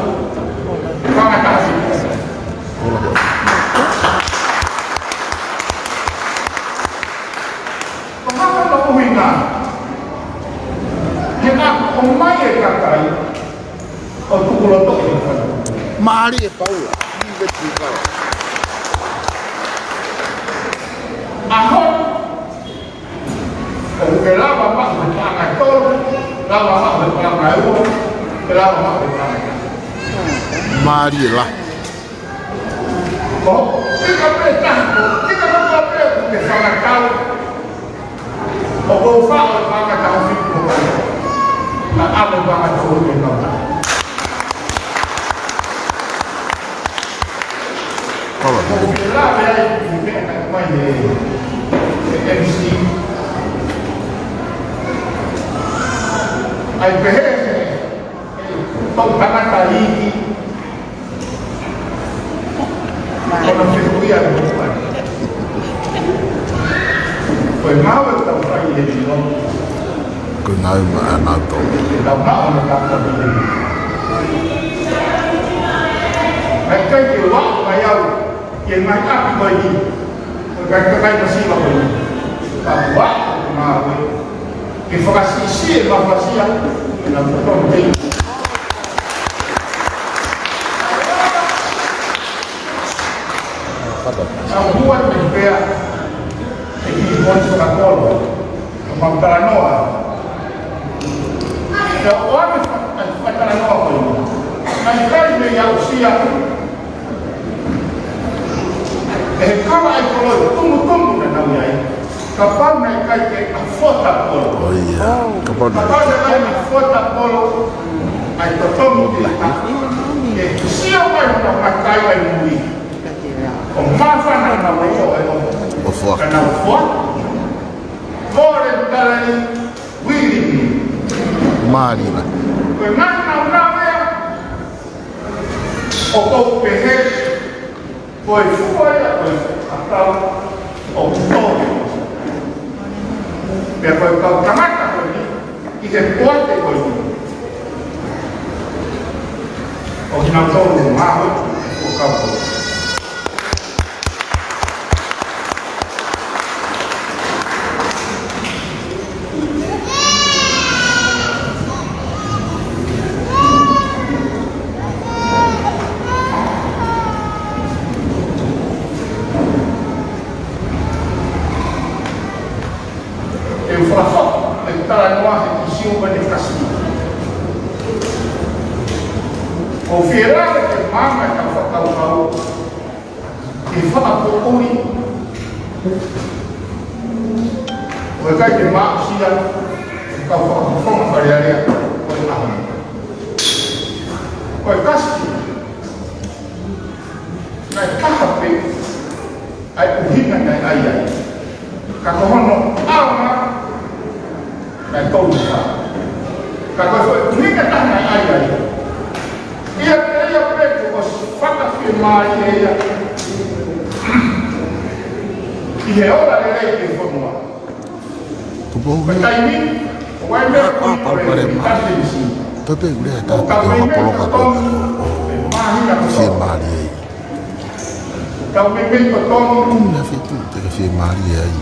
Fanga tasi. Ko hapa no ʻuhinga. He naʻa ʻomai e kakai. ʻo tukuloto ʻi he fana. Mālie Paula, ʻi he tuʻu kala. ʻAho, ʻoku ke lava maʻu he paʻanga ʻe tolu, lava maʻu he paʻanga ʻe ua, ke lava maʻu he paʻanga ʻe taha. Mālie lahi. ʻO, tika pē taha, tika pē taha pē, ke fakatatau. ʻOku ou faʻo e paʻanga taha fitu ko ia. Naʻa mo e paʻanga tolu ke nau taha. Kala. ʻOku ke lave ai ki he meʻa naʻe ʻomai ʻe he M C. ʻAi pehē, ʻe, ʻe, tau tangata iiki. Ko hono fehuʻi ʻa e motuʻa ni. Ko e ngāue ʻoku tau fai he ʻaho ni. Ko e ngāue maʻanautolu. Ke tau maʻu hono tapa ni. Naʻe ʻikai ke u aʻu mai au ki he ngaahi ʻapi ko eni. Ko e kakai, kakai masiva ko eni. Ka u aʻu ki he ngāue. Ke fakasiʻisiʻi e mafasia, ke nau totonu ke. Naʻa ku ʻoatu pē pea, ʻe ki he poini fakakolo, ʻo mau talanoa. Pea ʻoku ʻi ai e fa-, e fakatalanoa ko ia. Naʻe ʻikai mei aʻusia, ʻe he kala ʻa e koloi tumutumu naʻa nau ʻi ai. Kapau naʻe ʻikai ke affordable. ʻOi, ia. Kapau naʻe. Kapau naʻe ʻikai affordable, ʻa e totonu ke ʻi ai. Ke sio mai hono makai ʻa e mui. ʻO māfana naʻa nau ʻo, ʻo, ʻo foaki. Naʻa nau foaki. Voluntary, willingly. Mālie lahi. Ko e ngaahi naunau ia, ʻoku ou pehē, ko e fua ia, ko e ʻakau, ʻoku tō. Pea ko e kau tangata ko eni, ʻi he poate ko eni. ʻO kinautolu ʻoku maʻu, ʻo kau ko. ʻE fakafoki e talanoa he ʻīsiu ko eni kasi. ʻOku ou fie lave ki he maama ʻo e kau fakakaukau. Ke fakapoʻuli. ʻOku ʻikai ke maʻusia ʻe he kau fakafofonga Fale Alea ʻo e ʻaho ni. Ko e kasi, naʻe taha pē ʻa e ʻuhinga naʻe ʻai ai. Ka ko hono ʻaonga, naʻe tolu fā. Ka ko e foʻi ʻuhinga ʻe taha naʻe ʻai ai. ʻIa pē, ʻia pē kuo ʻosi fakafiemālie ia ʻi he ola lelei ki he fonua. Ko e taimi, ʻoku ʻi ai e meʻa ko e palopalema. Pepe ule e tau poloka ko e fiemālie. Tau meimei totonu. ʻUmi a fitu, te ke fiemālie ai.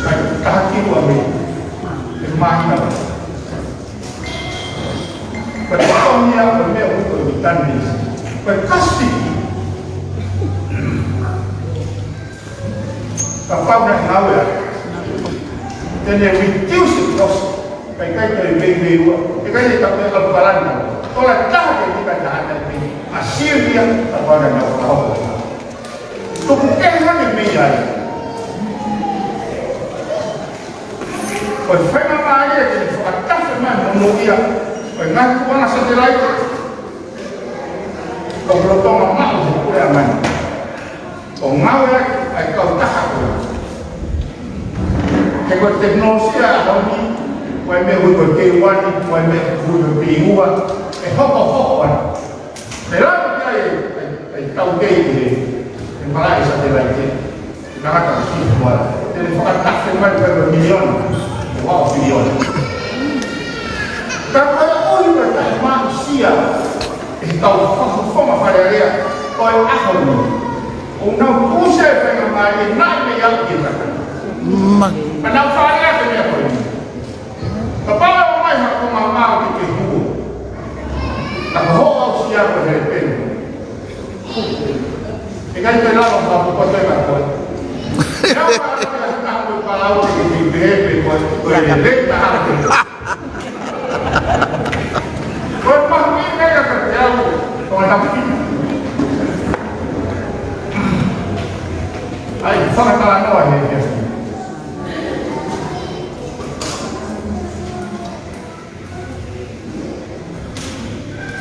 Kae taha ki ua mei. ʻE mahino. Ko e totonu ia ko e meʻa ʻoku ui ko e vitani. Ko e kasi. Kapau naʻe ngāue ai. Te ne reduce the cost. Kae ʻikai toe meimei ua. ʻIkai te tau meʻa palani. Tola taha ke tika taha te mei. ʻAsili ia kapau naʻe ngāue ai. Tuku kehe ange mei ai. Ko e faingamālie ke fakatafe mai monūʻia. Ko e ngaahi kuonga satelaite. Ko e lolotonga maʻu he puleʻanga ni. ʻO ngāue ai ʻa e kautaha ko ia. He ko e tekinolosia ʻa e ʻaho ni, ko e meʻa ʻoku ui ko e K one, ko e meʻa ʻoku ui ko e P one, ʻe hokohoko atu. Pea lava ki ai ʻa e, ʻa e taukei ki he, he malaʻe satelaite. Tangata ki he kuonga. Te ne fakatafe mai ko e miliona, ʻo aʻu piliona. Ka ko e ʻuhi ko e taʻemaʻusia ʻe he kau fakafofonga Fale Alea ʻo e ʻaho ni. ʻOku nau pusa e faingamālie naʻe mei ai ke taka. Ka naʻa ku fai ʻa e meʻa ko eni. Kapau ʻe ʻomai ha konga mao ke ke huo, ka ko hoʻo aʻusia ko e helepeni, ʻe ʻikai ke lava ka pukote ka koe. Ia ka ʻe ʻikai ke palau ke ke pehē pē ko e, ko e lelei ka hake. Ko e mahuʻinga ia kiate au, ko e napi. ʻAi, fakatalanoa he, he.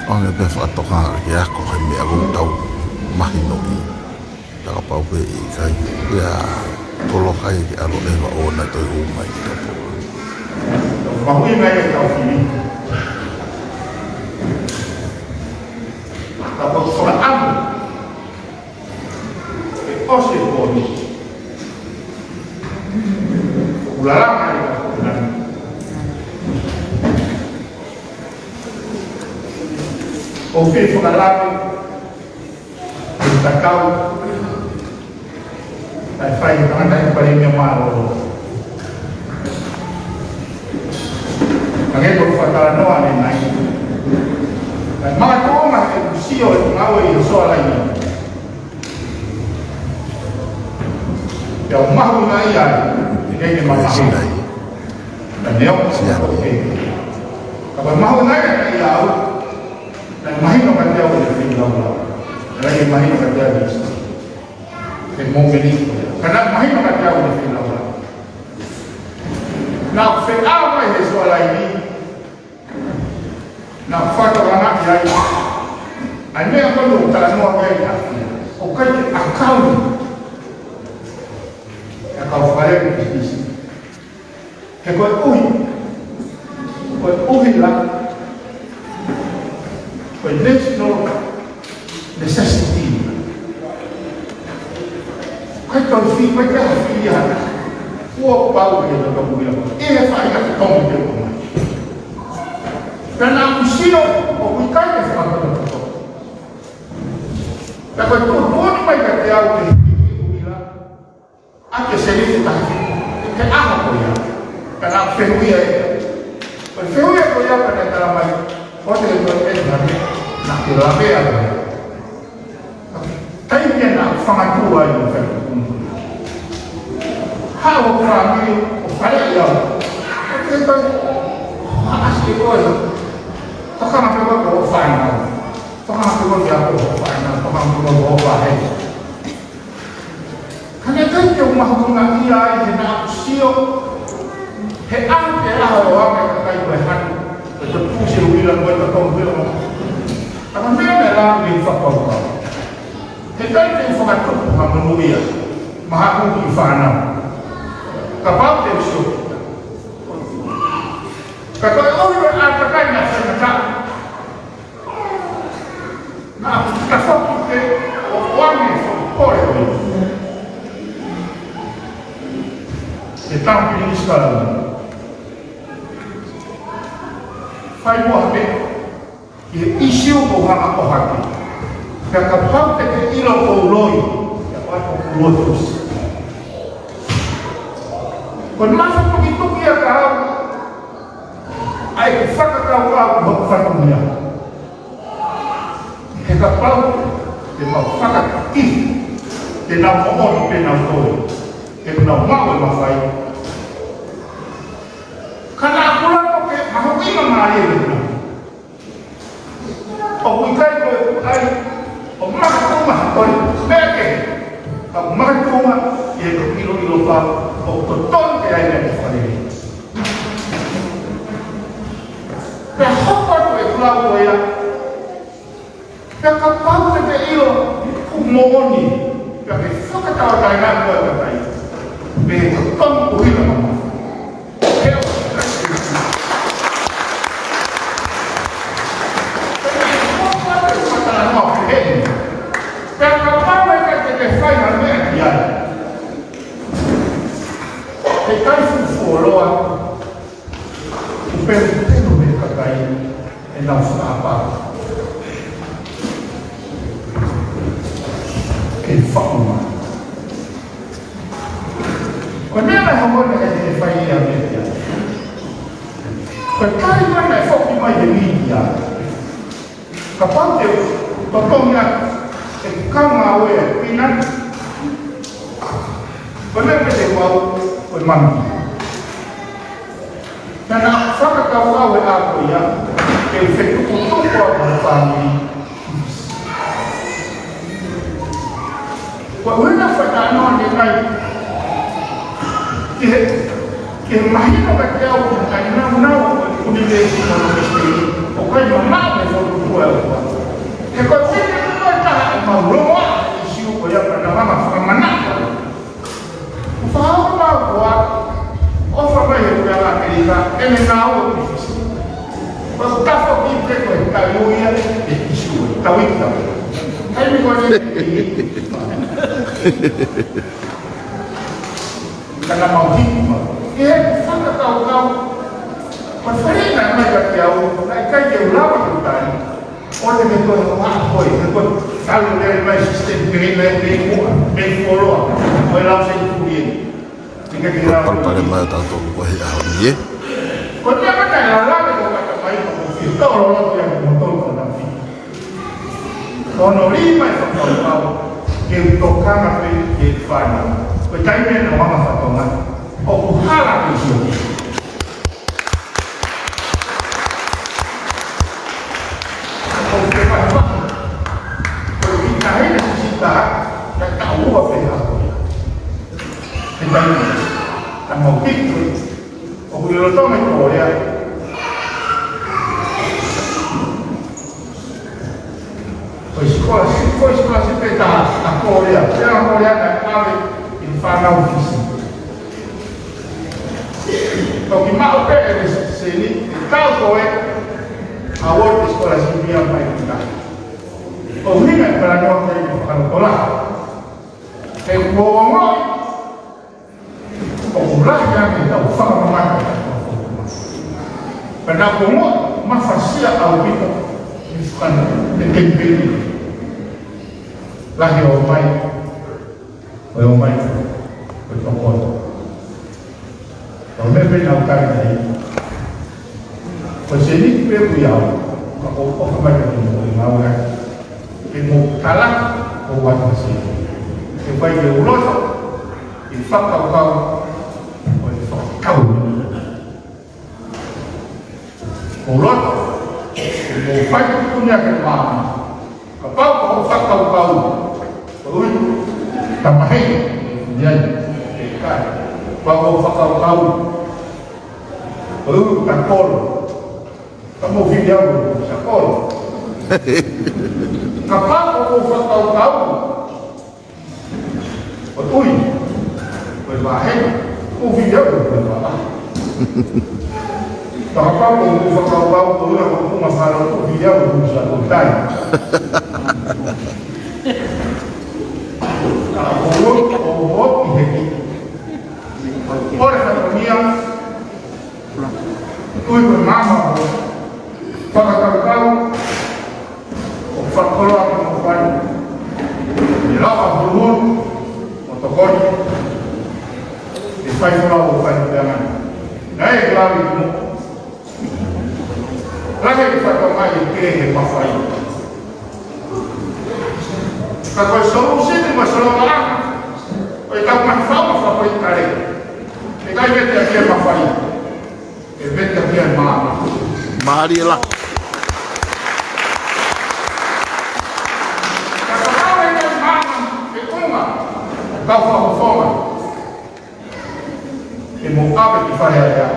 ʻOange pē fakatokanga ke ako he meʻa ʻoku tau mahinoʻi. Ka kapau pē ʻe ʻikai, ia, kolokai ke ʻalu ʻeva ʻo na toi ʻomai ki tapu. Mahuʻinga ia ke tau fili. Ka ko e fakaʻamu ke ʻosi e pō ni, ʻoku lalanga ai ka ko nani. ʻOku fie fakalave e tatau ʻa e fai ʻe he tangataʻeiki palēmia mālōlō. Ka ke ko e fakatalanoa ʻanenai. Ka e makatuʻunga he ʻeku sio ʻeku ngāue ʻi he soa laini. Pea u mahuʻingaʻia ai, ʻikai ke ma mahuʻingaʻia. Ka ne o, ka ko e. Ka ko e mahuʻingaʻia kiate au, naʻe mahino kiate au ʻene feilaulau. Naʻe mahino kiate au ʻene, he mōmeniti ko ia. Ka naʻe mahino kiate au ʻene feilaulau. Naʻa ku feʻao mai he soa laini, naʻa ku fakatokangaʻi ai ʻa e meʻa ko eni ʻoku talanoa ki ai ʻa e ʻAfiona. ʻOku ʻikai ke ʻakau, ʻakau fakalele pisinisi. He koeʻuhi, koeʻuhi la, ko e national necessity. Kai tau fi, kai tau fi ia. Kuo pau ke tau tau ia. ʻE he fai ka tau tau ia. Pea naʻa ku sio, ʻoku ʻikai ke fakatototo. Pea ko e tuʻutuʻuni mai kiate au ke hiki ʻuhila ʻa e sēniti taha. Ke ʻaho ko ia. Ka naʻa ku fehuʻia ē. Ko e fehuʻia ko ia ka naʻe tala mai, ko e te ko e te hake, naʻa ke lavea ko ia. Taimi ia naʻa ku fangatua ai ʻo fai tuʻutuʻuni. Haʻu hoku fāmili ʻo faleʻi au. Ko e te ko e, haʻasi ko e. Tokanga pē ko e ko hoʻo fānau. Tokanga pē ko e ko hoʻo fānau. Tokanga pē ko e ko hoʻo fānau. Ka naʻe ʻikai ke u mahuʻingaʻia ai he naʻa ku sio he ʻaho ke ʻaho ʻo ʻave kakai ko e hanu, ko e totu se uila mo e totongi uila mo. Ka ko e meʻa naʻe lava ke fakakaukau. He ʻikai ke u fakatupu ha monūʻia maʻaku ki he fānau. Kapau te u sio. Ka ko e ʻohi ʻo e ʻātakai naʻe fai mataʻu. Naʻa ku tafoki pē ʻo ʻoange e foʻi kole ko eni. Ke tau ki Niu Sila ni. Fai muʻa pē ki he ʻīsiu ʻoku hanga ʻo ʻohake. Pea kapau te ke ʻilo ʻoku ou loi, pea ʻoatu ʻoku ou loi ʻosi. Ko e mafatukituki ia ka au, ʻa e ke fakakaukau ki hoku fatongia. He kapau te mau fakakī, te nau moʻoni pē nau toe, te nau maʻu e mafai. Ka naʻa ku lava ke mahuʻinga mālie ʻi he nau. ʻOku ʻikai ko e kuai, ʻo makatuʻunga ko e meʻa kehe. Ka ʻoku makatuʻunga ʻi he ʻiloʻilo pau, ʻoku totonu ke ʻai meʻa ke fakalele. Pea hoko atu e kulau ko ia, pea kapau te ke ʻilo ʻoku moʻoni, pea ke fakatauʻatāina koe kakai. Pea totonu ʻuhila mama. He ʻoku ʻikai ke ʻilo. Pea ke hoko atu e fakatalanoa ko eni. Pea kapau ʻe ʻikai te ke fai ha meʻa ki ai. He ʻikai fuʻu fuoloa. Upelu pelu he kakai ʻenau fakaʻapau. Ke faʻunga. Ko e meʻa naʻe hoko ʻi he fai ʻa e meʻa ia. Ko e taimi naʻe foki mai he mītia. Kapau te u totongi atu e kanga ʻo e pina, ko e meʻa pē te u ʻai, ko e mami. Naʻa na fakakaukau he ʻaho ko ia, ke u fetukutuku ʻa e fāmili. Ko e ʻuhinga fakatātā ʻoku ʻikai ke he, ke mahino kiate au ʻoku ʻikai naunau ʻo e ʻunivēsiti ʻo e Mesiteli, ʻoku ʻikai mamaʻo mei he fokotuʻu ʻa e ʻOtua. He ko e sini ko e taha ʻe mau longoaʻa e ʻīsiu ko ia pea na mamaʻo fakamana. ʻOku fakaʻamu au ko ā, ʻofa mai he puleʻanga ʻAmelika, ʻene ngāue ki Fisi. Ko e tafa ki he ko e tau ia, e ʻīsiu, tau i tau. Taimi ko eni, ka na mau hiki mau. ʻI he fakakaukau, ko e fale naʻe ʻomai kiate au, naʻe ʻikai ke u lava ke u tali. ʻO ne me koe ʻo haʻa koe, me koe talu lele mai sisitemi pehē naʻe mei muʻa, mei fuoloa, ko e lau senituli eni. Tika ke lau. Palopalema ʻa tautolu ko e ʻaho ni, ē? Ko e meʻa ko ē naʻe lava ko e kata mai, ko e fie tolo loto ia ko e moutolu ko e nafi. Ko hono lima e fakakaukau, ke u tokanga pē ki he fānau. Ko e taimi ʻena ʻo e anga fatongia. ʻOku hala ke sio. ʻOku te mahimahi. Ko e kiʻi taʻahine sisitā, naʻe taʻu ua pē ʻa ko ia. He taimi, naʻa mau hiki, ʻoku ʻi loto mai ko ia. Ko e sikolasipi, ko e sikolasipi pē taha, ʻa Kōlea. Pea Kōlea naʻe ʻave ʻi he fānau Fisi. Toki maʻu pē ʻe he seni, ʻe tau ko e award sikolasipi ia mai ki tahi. ʻOku ʻuhinga e palani ʻo e fakalotola. He kuo ongoʻi ʻoku lahi ange ʻetau fakamamahi. Pea naʻa mo mafasia ʻaupito ʻi he kemipeni. Lahi ʻo mai, ʻo mai, ʻo tokoni. Ko e meʻa pē naʻa ku tali ai. Ko e sēniti pē ʻoku ʻi ai, ka ʻoku ʻofa mai ka ke mo e ngāue ai. Ke mo tala ʻo wata sēniti. Ke fai ke uloto, ke fakakaukau, ʻo e fakakaukau. Uloto, ke mo fai tukunia ke mama. Kapau ko hoʻo fakakaukau, ko ui, tamahi, ʻi ai, ʻe kai. Kapau ko hoʻo fakakaukau, ko ui, ka kolo. Ka mo fili au, sa kolo. Kapau ko hoʻo fakakaukau, ko ui, ko e vahe, ko fili au, ko e vahe. Kapau ko hoʻo fakakaukau, ko ui, ko hoʻo mafalo, ko fili au, ko sa ko tai. Ka ko ui, ko ui, ko ui, ʻOre ka ko ia, ui ko e mama ʻo fakakaukau, ʻo fakakoloa ko fai. ʻE lava huluhulu, ʻo tokoni, ʻe fai kola ʻo fai pea ngana. Naʻe ke lawi mo Lahi e fatongia ke he mafai. Ka ko e solution mo e solova ʻa e tau mafai mo fakapoʻuli. ʻE ʻikai vete ʻaki e mafai. ʻE vete ʻaki e maama. Mālie la. Ka ko e maama, ʻe konga. Kau fakafofonga. ʻE mo ʻave ki fale alea.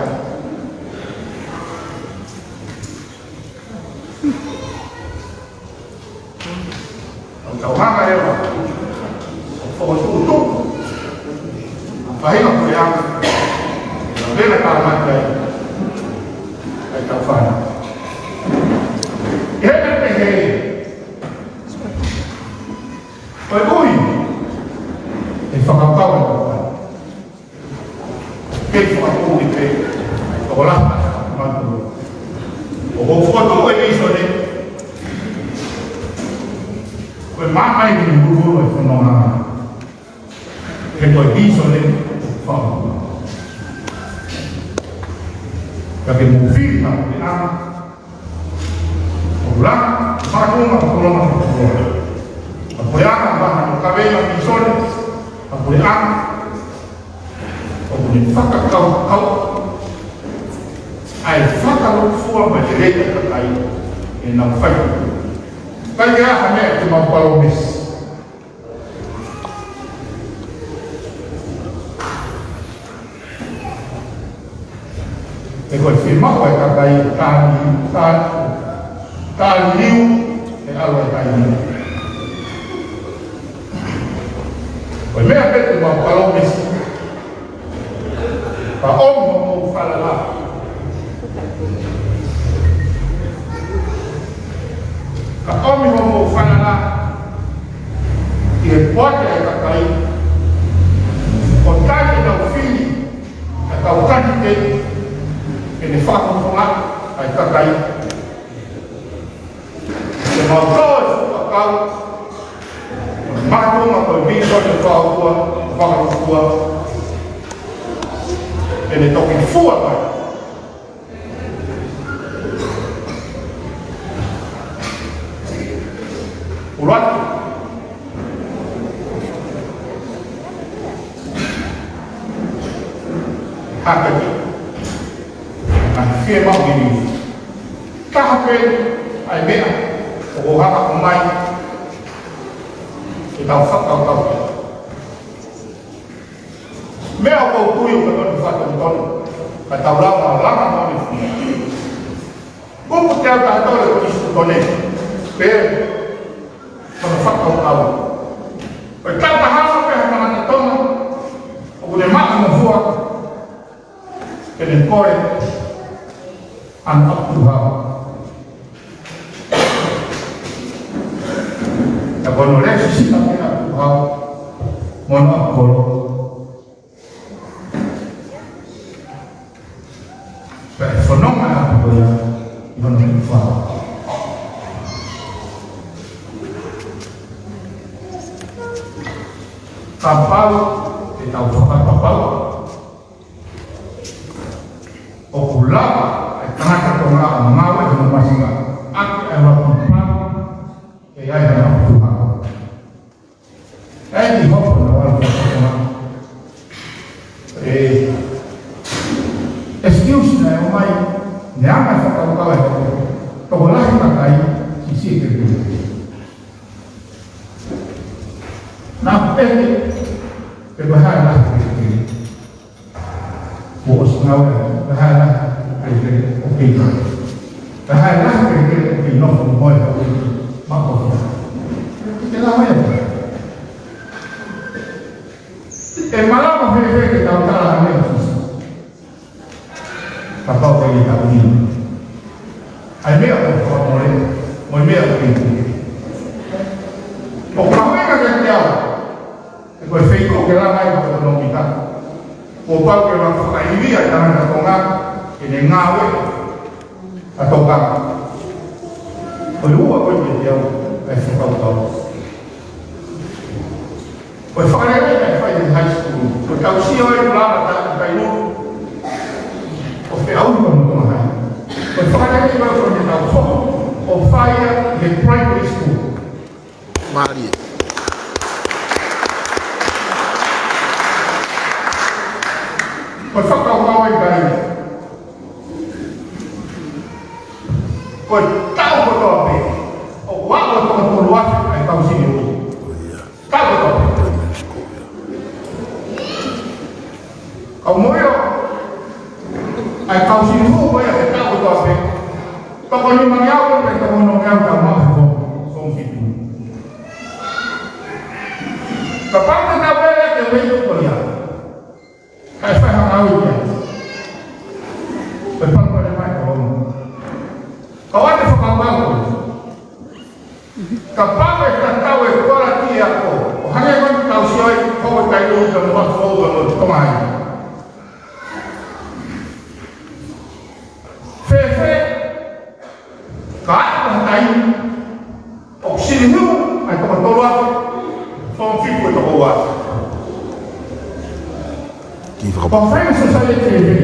ʻOku tau hanga leva ʻo fokotuʻutuʻu. Faʻahinga ko ia. Ka vena ka mate ai. ʻAi tau fana. ʻE he pehē. Ko e ui. ʻE fakapau. Kei fakapoʻuli pē, ʻo la, matu. ʻO ko fokotuʻu e vīsone, ko e maama eni ʻoku hulu e fononga. He ko e vīsone, Ka ke mou fili ha puleʻanga ʻoku langa, fakaʻuhinga ko e langa ko e puleʻanga. Ha puleʻanga, ha puleʻanga, ha puleʻanga ʻoku ne fakakaukau ʻa e fakalūkufua mo e lelei ʻa e kakai ʻenau fai. ʻIkai ke ʻi ai ha meʻa ke mau palōmesi. He ko e fiemaʻu ʻa e kakai, tali, tali, tali liu, he ʻalu ʻa e taimi. Ko e meʻa pē te mau palōmesi. Ka ʻomi hoʻomou falala. Ka ʻomi hoʻomou falala ʻi he poate ʻa e kakai, ʻo tali ʻenau fili ʻa e kau kanititeiti ke ne fakafofongaʻi ʻa e kakai. Ke mau tō e fuʻu ʻakau, makatuʻunga ko e vīsone ʻo e ʻOtua, ʻo e fakalūkufua, ke ne toki fua mai. ʻUluaki. Hake ki. Ka fiemaʻu ʻeni. Taha pē ʻa e meʻa ʻoku hanga ʻo ʻomai ke tau fakakaukau. Meʻa ʻoku ou tui ʻoku totonu ke fakatonutonu, ka tau lava ʻo langa mo ne fua. Kupu teau taha tolu ʻo e Kōsitūtone, pea ko hono fakakaukau. Ko e tautaha pē ha tangata Tonga ʻoku ne maʻu hono fua, ke ne kole ʻa hono ʻapi tukuhau. Ka ko hono lēsisita pē ʻapi tukuhau mo hono ʻapi kolo. Pea ʻe fononga ʻa e ʻapi ko ia ʻi hono ʻapi tukuhau. Kapau te tau fakapapau ʻoku lava ʻa e tangata Tonga ʻo ngāue ʻi hono māsila, ʻaki ʻa e ʻapi tukuhau, ʻe ʻi ai hano ʻapi tukuhau. ʻE ʻi hono ʻalu fakapapau. ʻE, excuse naʻe ʻomai, ne anga fakapapau ʻe tokolahi kakai, siʻisiʻi e kekeli. Naʻa pehē, pe ko e hā e lahi e kekeli. Kuo ʻosi ngāue, pe ko e hā e lahi e kekeli ʻoku kei nofo. Pe ko e hā e lahi e kekeli ʻoku kei nofo mo e hau maʻu ko ia. Ke ngāue ia. ʻE malava fēfē ke tau tala ʻa e meʻa ʻo Sīsū. Kapau ʻe ʻikai ke tau ʻilo ʻa e meʻa ʻoku fakamole, mo e meʻa ʻoku kei puke. ʻOku mahuʻinga kiate au, he ko e feituʻu ke langa ai ʻa e ʻekonōmika. Kuo pau ke lava fakaivia ʻa e tangata Tonga, ke ne ngāue ʻa Tonga. Ko e ua ko ē kiate au, ʻa e fakakaukau. Ko e fakalelei naʻe fai ʻi he high school. Ko e tau sio ai ʻoku lava ʻo taʻetaʻeʻaonga ʻo feʻauhi mo Tonga High. Ko e fakalelei ko ē naʻe tau foki ʻo fai ia ʻi he primary school. Mālie. Ko e fakakaukau ʻa e kakai. Ko e taʻu kotoa pē, ʻoku aʻu ʻo toko tolu afe ʻa e kau sili hū. Taʻu kotoa pē. Kau moʻui ʻa e kau sili hū ko ia he taʻu kotoa pē. Toko nimangeau pe toko onongeau tau maʻu he form, form fitu. Kapau te tau vela ke vei ko ia. Kae fai ha ngāue ia. Ko e palopalema ia ʻoku lolotonga. Ka ʻoua te fakapapau. Kapau ʻe tatau e kualiti ʻa e ako, ʻo hangē ko eni ʻoku tau sio ai, ko e taʻu ʻe ua mo e fā ʻo e Tonga High. Fēfē ka ʻi ai ha taimi ʻoku sili hū ʻa e toko tolu afe, form fitu ʻe toko ua afe. ʻI he fakapotopoto. Ko e fai society ʻe he.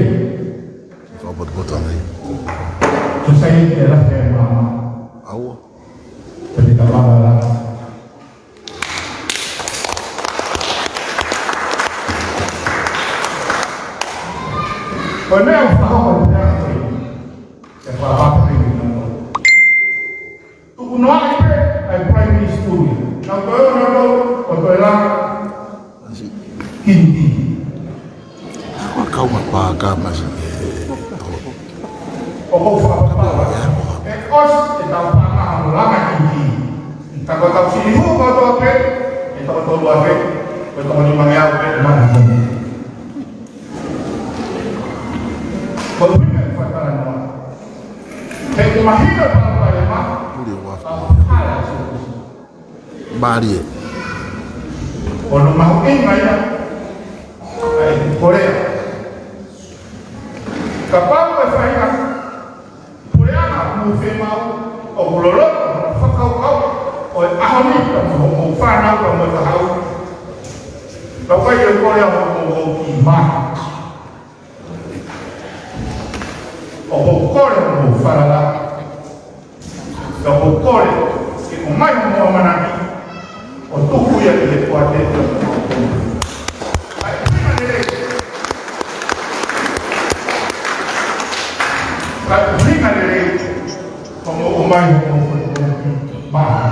Fakapotopoto ange. Society ʻe lahi ʻi māmani. ʻAua. Pea te ka māmani. Ko e meʻa ʻoku fakahoko ʻi he meʻa ko ē, ʻe fakahoko ʻi he meʻa ko ē. Tuku noaʻi pē ʻa e primary school ia. Naʻa ko ē ʻo naʻa ko ē ʻo toe langa. Kiniti. Ko e kau ma pā ka masi e. ʻOku ou fakapapau ʻe ʻosi ʻetau paʻanga ʻo langa kiniti. Ka ko ʻetau fili hū kotoa pē, ʻe toko tolu afe, ko e toko nima ngeau pē, ʻe mana hū. Ko e ʻuhinga ʻeku fakatalanoa. He ʻoku mahino pē ʻa e palopalema. Mālie. ʻOku mahuʻinga ia ʻa e Kolea. Kapau ʻe fai ha puleʻanga mou fiemaʻu ʻoku loloto hono fakakaukau ʻo e ʻaho ni pea mo hoʻomou fānau pea mo e kahaʻu. Ka ʻoku ʻikai ke u kole ʻa hoʻomou ʻoki mai. ʻOku ou kole hoʻomou falala. Ka ʻoku ou kole ke ʻomai hoʻomou ʻamanaki ʻo tuku ia ki he kuate ia. Kae ʻuhinga lelei. Kae ʻuhinga lelei. Hoʻomou ʻomai hoʻomou ʻoki mai.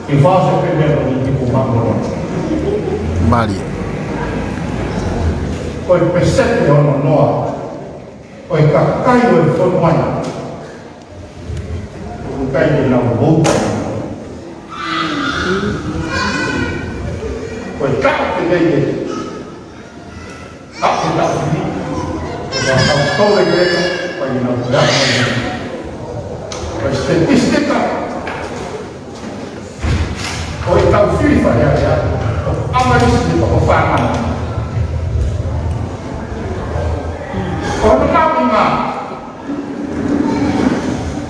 Ke fāsō pē meʻa ko eni ki he ko māmani. Mālie. Ko e peseti ʻe ono noa ʻo e kakai ʻo e fonua ni ʻoku ʻikai ke nau vouti. Ko e taʻu ke lei e Ka ko e taʻu ni, ko e taʻu tolu e kele, ko e nau kele, ko e statistika, ko e taʻu fili fale ake, ko e ʻamanaki ko e fānau. Ko hono mahuʻinga,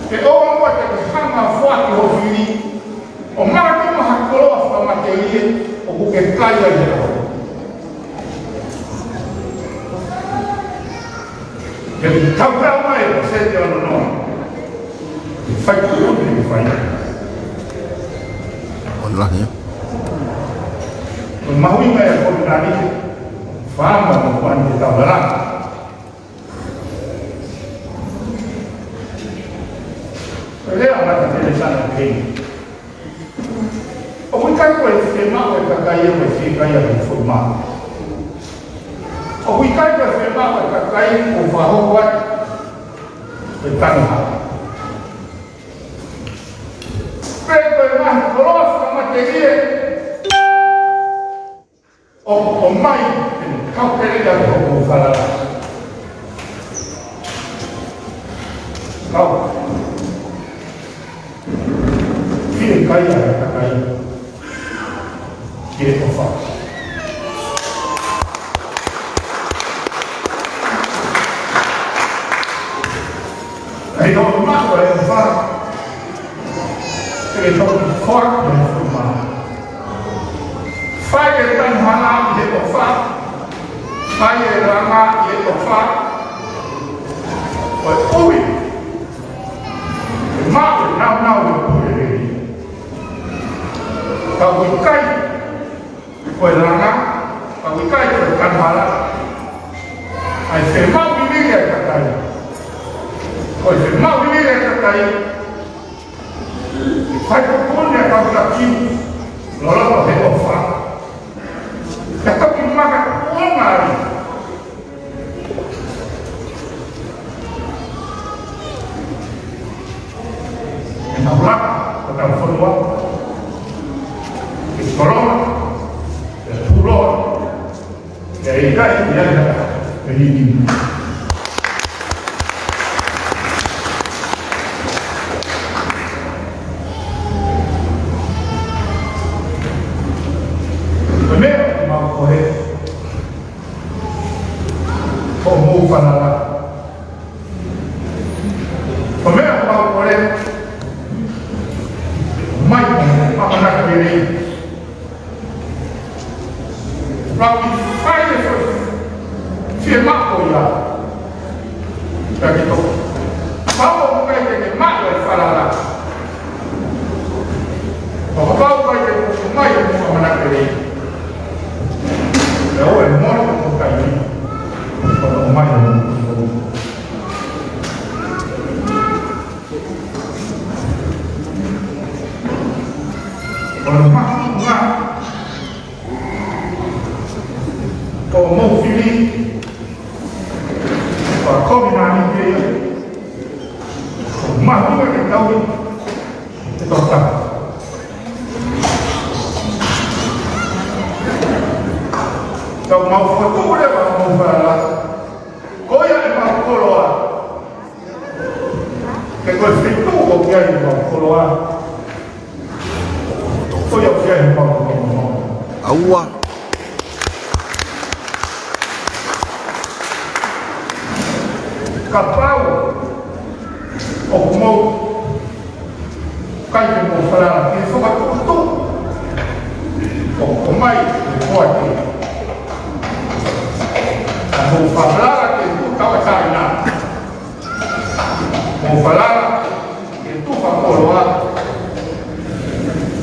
ke ʻoua muʻa te ke hanga ʻo foaki hoʻo fili, ʻo maʻu ha koloa fakamatelie ʻoku ke kai ai he ʻaho. Ke tau pea mai ʻo sete ono noa. Ke fai ko e ʻuhi ke fai. ʻOku lahi ia. Ko e mahuʻinga ia ko e nani ke fāma mo kuani ke tau lala. Ko e lea ʻa Mata Telesa naʻe pehē ni. ʻOku ʻikai ko e fiemaʻu ʻa e kakai ia ko e fiekaia ʻi he fonua. ʻOku ʻikai ko e fiemaʻu ʻa e kakai ʻoku fakahoko ai ʻa e tanu hala. Pe ko e ngaahi koloa fakamatelie ʻoku ʻomai ʻe he kau pele ia ʻoku falala. Kau. Fiekaia ʻa e kakai. Ke ʻofa. ʻAi ʻo maʻu ʻa e ʻofa. Ke toki foaki ʻa e fonua. Fai e tanu hala ʻi he ʻofa. Fai e langa ʻi he ʻofa. Ko e ʻuhi, ʻe maʻu e nāunau ʻo e pule lelei. Ka ʻoku ʻikai ko e langa, ka ʻoku ʻikai ko e tanu hala, ʻa e fiemaʻu lelei ʻa e kakai. Ko e fiemaʻu lelei ʻa e kakai, fai kupu ni ʻa e kau taki, loloto he ʻofa. Ka toki maka kuonga ai. ʻE nau laka, ko tau fonua. ʻE koloa, ʻe puloa. ʻE ʻikai, ʻe ʻikai, ʻe ʻikai. Ko e meʻa ʻoku mau koe, ko hoʻomou falala. Au ki fai e foʻi fiemaʻu ko ia. Ka ke tō. Pau ʻoku ʻikai ke ke maʻu e falala. Pau ʻoku ʻikai ke ke mai e mo ʻamanaki lelei. Pea ʻoua ʻe mole ko kai ni. Pau ʻoku mai e mo. ʻO ne maʻu ngā ʻo mou fili, ʻo kovi nā ni ke ia. ʻO mahuʻinga ke tau i, ke tau tā. Tau mau fotu le mau mau fala. Ko ia e mau koloa. Ke ko e fitu ko ia e mau koloa. Ko ia ko ia e mau koloa. ʻAua. Kapau ʻoku mou ʻikai ke mou falala ki he fakatuʻutuʻu ʻoku ʻomai ʻe he poate. Ka mou falala ki he tuʻu tauʻatāina. Mou falala ki he tuʻu fakakoloa.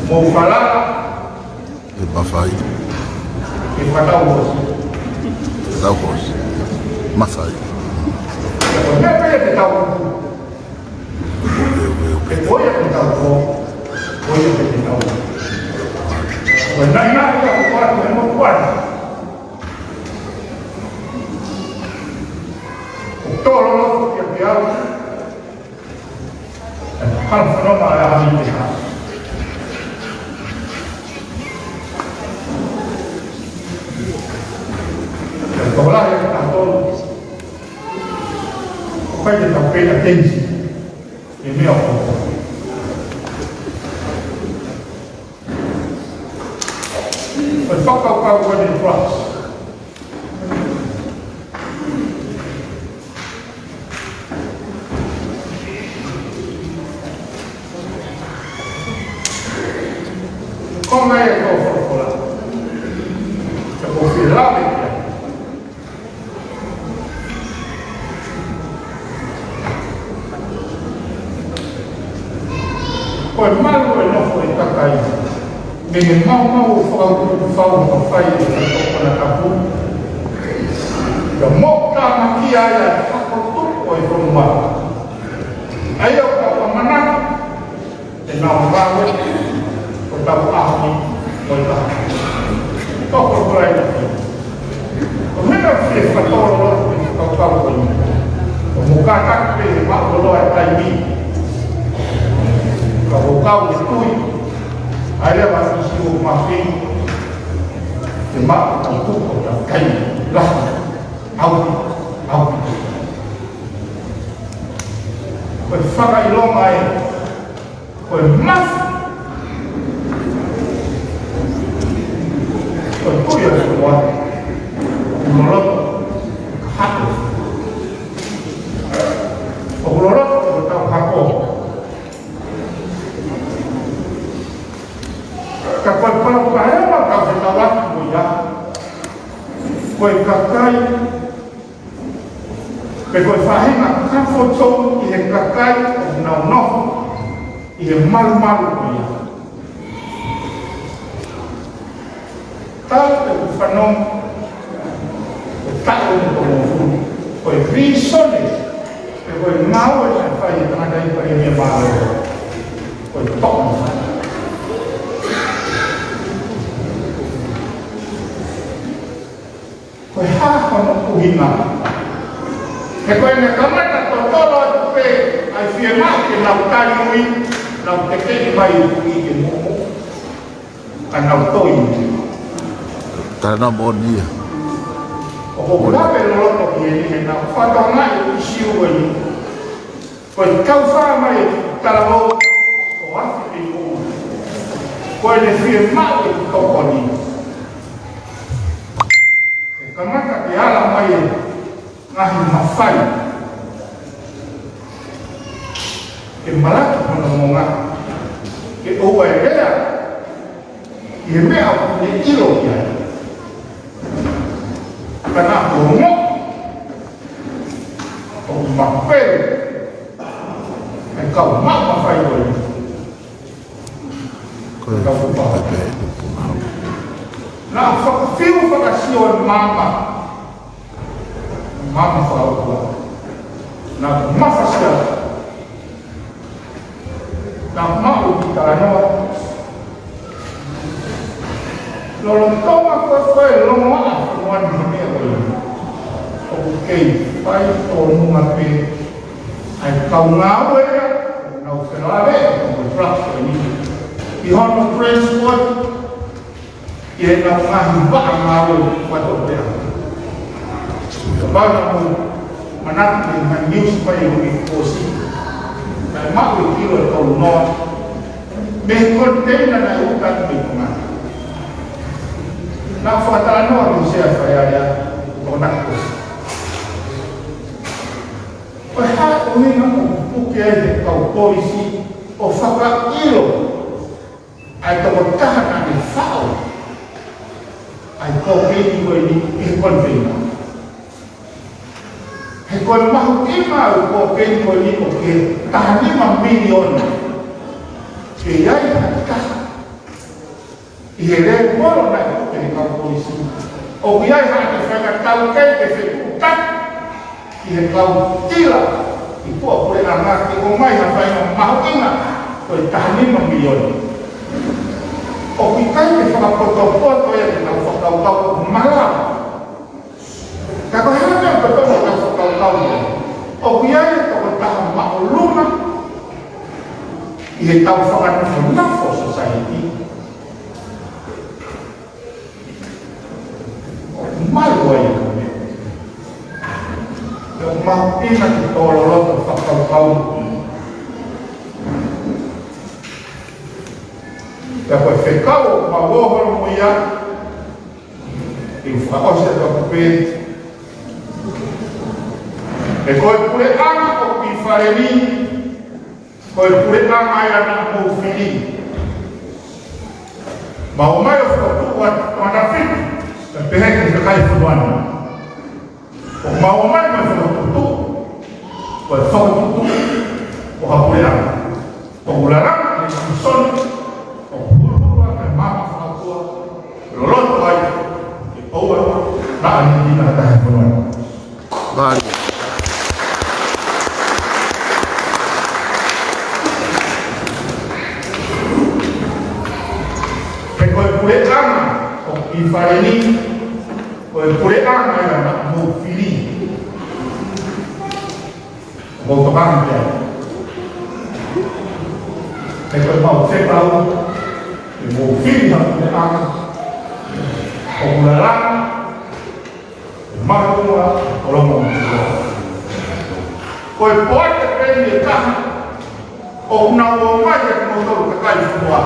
Mou falala ʻe mafai. Ke fakatau ʻosi. Tau ʻosi. Mafai. Ko e meʻa pē te tau. ʻE, ʻe, ʻe. Ko ia te tau ko. Ko ia te tau. Ko e nai nai ka ko atu e mo kuana. Ko tolo lo kia kia. Hala fanongo ʻa e ʻaho ni te ha. Ko e tokolahi ʻa e tolo. ʻOku ʻikai ke tau pay attention. ʻI he meʻa ʻoku. Ko e fakakaukau ko eni ʻa e drugs. Ko e meʻa ia ʻoku ou folofola. Te u fie lave ki ai. Ko e malu e nofo ʻa e kakai. Mei he maumau ʻo e fakautuutu fau ʻoku fai ʻe he tokoni tapu. Ka mou tāmateʻi ai ʻa e hako tupu ʻo e fonua. ʻA ia ʻoku ou ʻamanaki te nau ngāue, ko e tau ʻaho ni, ko e tau. Toko kolai na. Ko e meʻa fie fakatolo, fie fakatau ko eni. Ko e mou kātaki pē he maʻu loloa e taimi. Ka ʻoku ou kau he tui. ʻA ia ʻoku ou sio mai ki he maʻu ʻa e tuʻu ʻo e taimi. Lahi. ʻAu, ʻau. Ko e fakaʻilonga ē. Ko e mafu. Ko e kui ʻa e fua. ʻOku loloto. Hako. ʻOku loloto ko e tau hako. Ka ko e palopalema ka fetaulaki mo ia. Ko e kakai Pe ko e faʻahinga kafo tonu ʻi he kakai ʻoku nau nofo ʻi he malumalu ko ia. Tau te u fanongo, ʻe taʻu mo toko fulu. Ko e reason ē, pe ko e ngāue naʻe fai ʻe he tangataʻeiki palēmia mālōlō. Ko e toko. Ko e hā hono ʻuhinga? He ko ʻene kamata totolo atu pē ʻa e fiemaʻu ke nau tali ui, nau tekeʻi mai ui ke moʻo. Ka nau toi. Ka nau moʻoni ia. ʻOku ou lave loloto ki heni he naʻa ku fakatokangaʻi e ʻīsiu ko eni. Ko e kau fā mai e talavou ʻo afi ke ʻoua. Ko ʻene fiemaʻu e tokoni. Ke kamata ke ala mai e ngaahi mafai. Ke malaki hono ngonga. Ke ʻoua ʻe lea ʻi he meʻa ʻoku ne ʻilo ki ai. Ka naʻa ku ongoʻi ʻoku mapele ʻa e kau maʻu mafai ko eni. Ko e kau kupa. Naʻa ku fakafiu fakasio e maama. Maama fakaʻauha. Naʻa ku mafasia. Naʻa ku maʻu e kiʻi talanoa. Lolotonga ko ē ʻeku longoaʻa ʻi he fonua ni he meʻa ko eni, ʻoku kei fai tōnunga pē ʻa e kau ngāue ia, nau felāveʻi mo e drugs ko eni ʻi hono transport ʻi heʻenau ngaahi vaʻa ngāue fakatopeʻa. Kapau naʻa mou manatu ki he ngaahi news fai ʻi he uike kuo ʻosi, naʻe maʻu e kilo ʻe tolu noa mei he koniteina naʻe uta atu mei Tonga. Naʻa ku fakatalanoa ki he sea faiʻalea ʻo Tonga kuo ʻosi. Ko e hā e ʻuhinga ʻoku puke ai ʻe he kau polisi ʻo fakaʻilo ʻa e tokotaha naʻa ne faʻo ʻa e kokeini ko eni ʻi he koniteina? He ko e mahuʻinga ʻo e kokeini ko eni ʻoku taha nima miliona. Ke ʻi ai ha taha ʻi he lēvolo naʻe puke ʻe he kau polisi, ʻoku ʻi ai haʻane faʻahinga taukei ke fetuʻutaki ki he kau tila ʻi tuʻapuleʻanga ke ʻomai ha faʻahinga mahuʻinga ko e taha nima miliona. ʻOku ʻikai ke fakapotopoto ia ki he kau fakakaukau ʻoku malava. Ka ko e hā e meʻa ʻoku totonu ke tau fakakaukau ki ai? ʻOku ʻi ai e tokotaha māʻolunga ʻi heʻetau fakanofonofo society. ʻOku malu ai. Pea ʻoku mahuʻinga ke tō loloto fakakaukau. Pea ko e fekau ʻoku mau ō holo mo ia, ʻi he fakaʻosi atu ʻeku pē. He ko e puleʻanga ʻoku ʻi fale ni, ko e puleʻanga ia naʻa mou fili. Mau ō mai ʻo fokotuʻu atu ʻa Tonga Fitu, pea pehē ki he kakai e fonua ni. ʻOku mau ō mai mo e fokotuʻutuʻu, ko e fokotuʻutuʻu ʻo ha puleʻanga. ʻOku lalanga ʻa e sisoni, ʻoku huluhulu ʻa e maama fakaʻauha, loloto ai ke ʻoua naʻa ne ʻi ai ha taha he fonua ni. Mālie. He ko e puleʻanga ʻoku ʻi fale ni, ko e puleʻanga ia naʻa mou fili. Mou tokanga ki ai. He ko ʻemau fekau, ke mou fili ha puleʻanga ʻoku lalanga, mahuʻinga ʻo loma motuʻa. Ko e poate pē eni ʻe taha ʻoku nau ō mai ʻa kimoutolu kakai fonua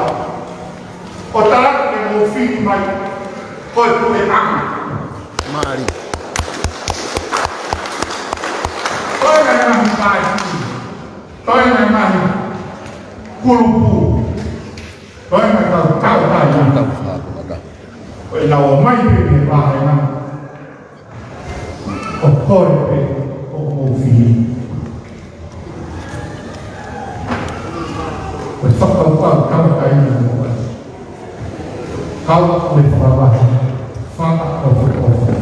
ʻo tala atu ke mou fili mai, ko e puleʻanga. Mālie. Ko e ngaahi paati, ko e ngaahi kulupu, ko e ngaahi tau tau tau. Tau tau tau. Ko ʻenau ō mai pē ki he vāhenga ʻo kole pē ʻoku mou fili. Ko e fakakaukau tauʻatāina ʻoku ʻai. Kau ʻa e fakavahe, fakaʻofoʻofa.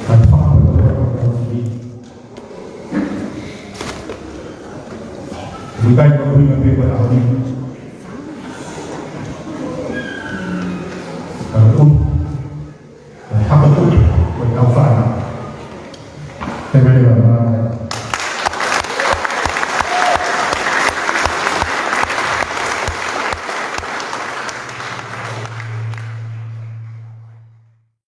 Ka e fakaʻofoʻofa ʻoku mou fili. Muitai ko e ʻuhinga pē ko e ʻaho ni. Ka ʻoku, ka e hapa tuku ko e tau fānau. Te mele la ma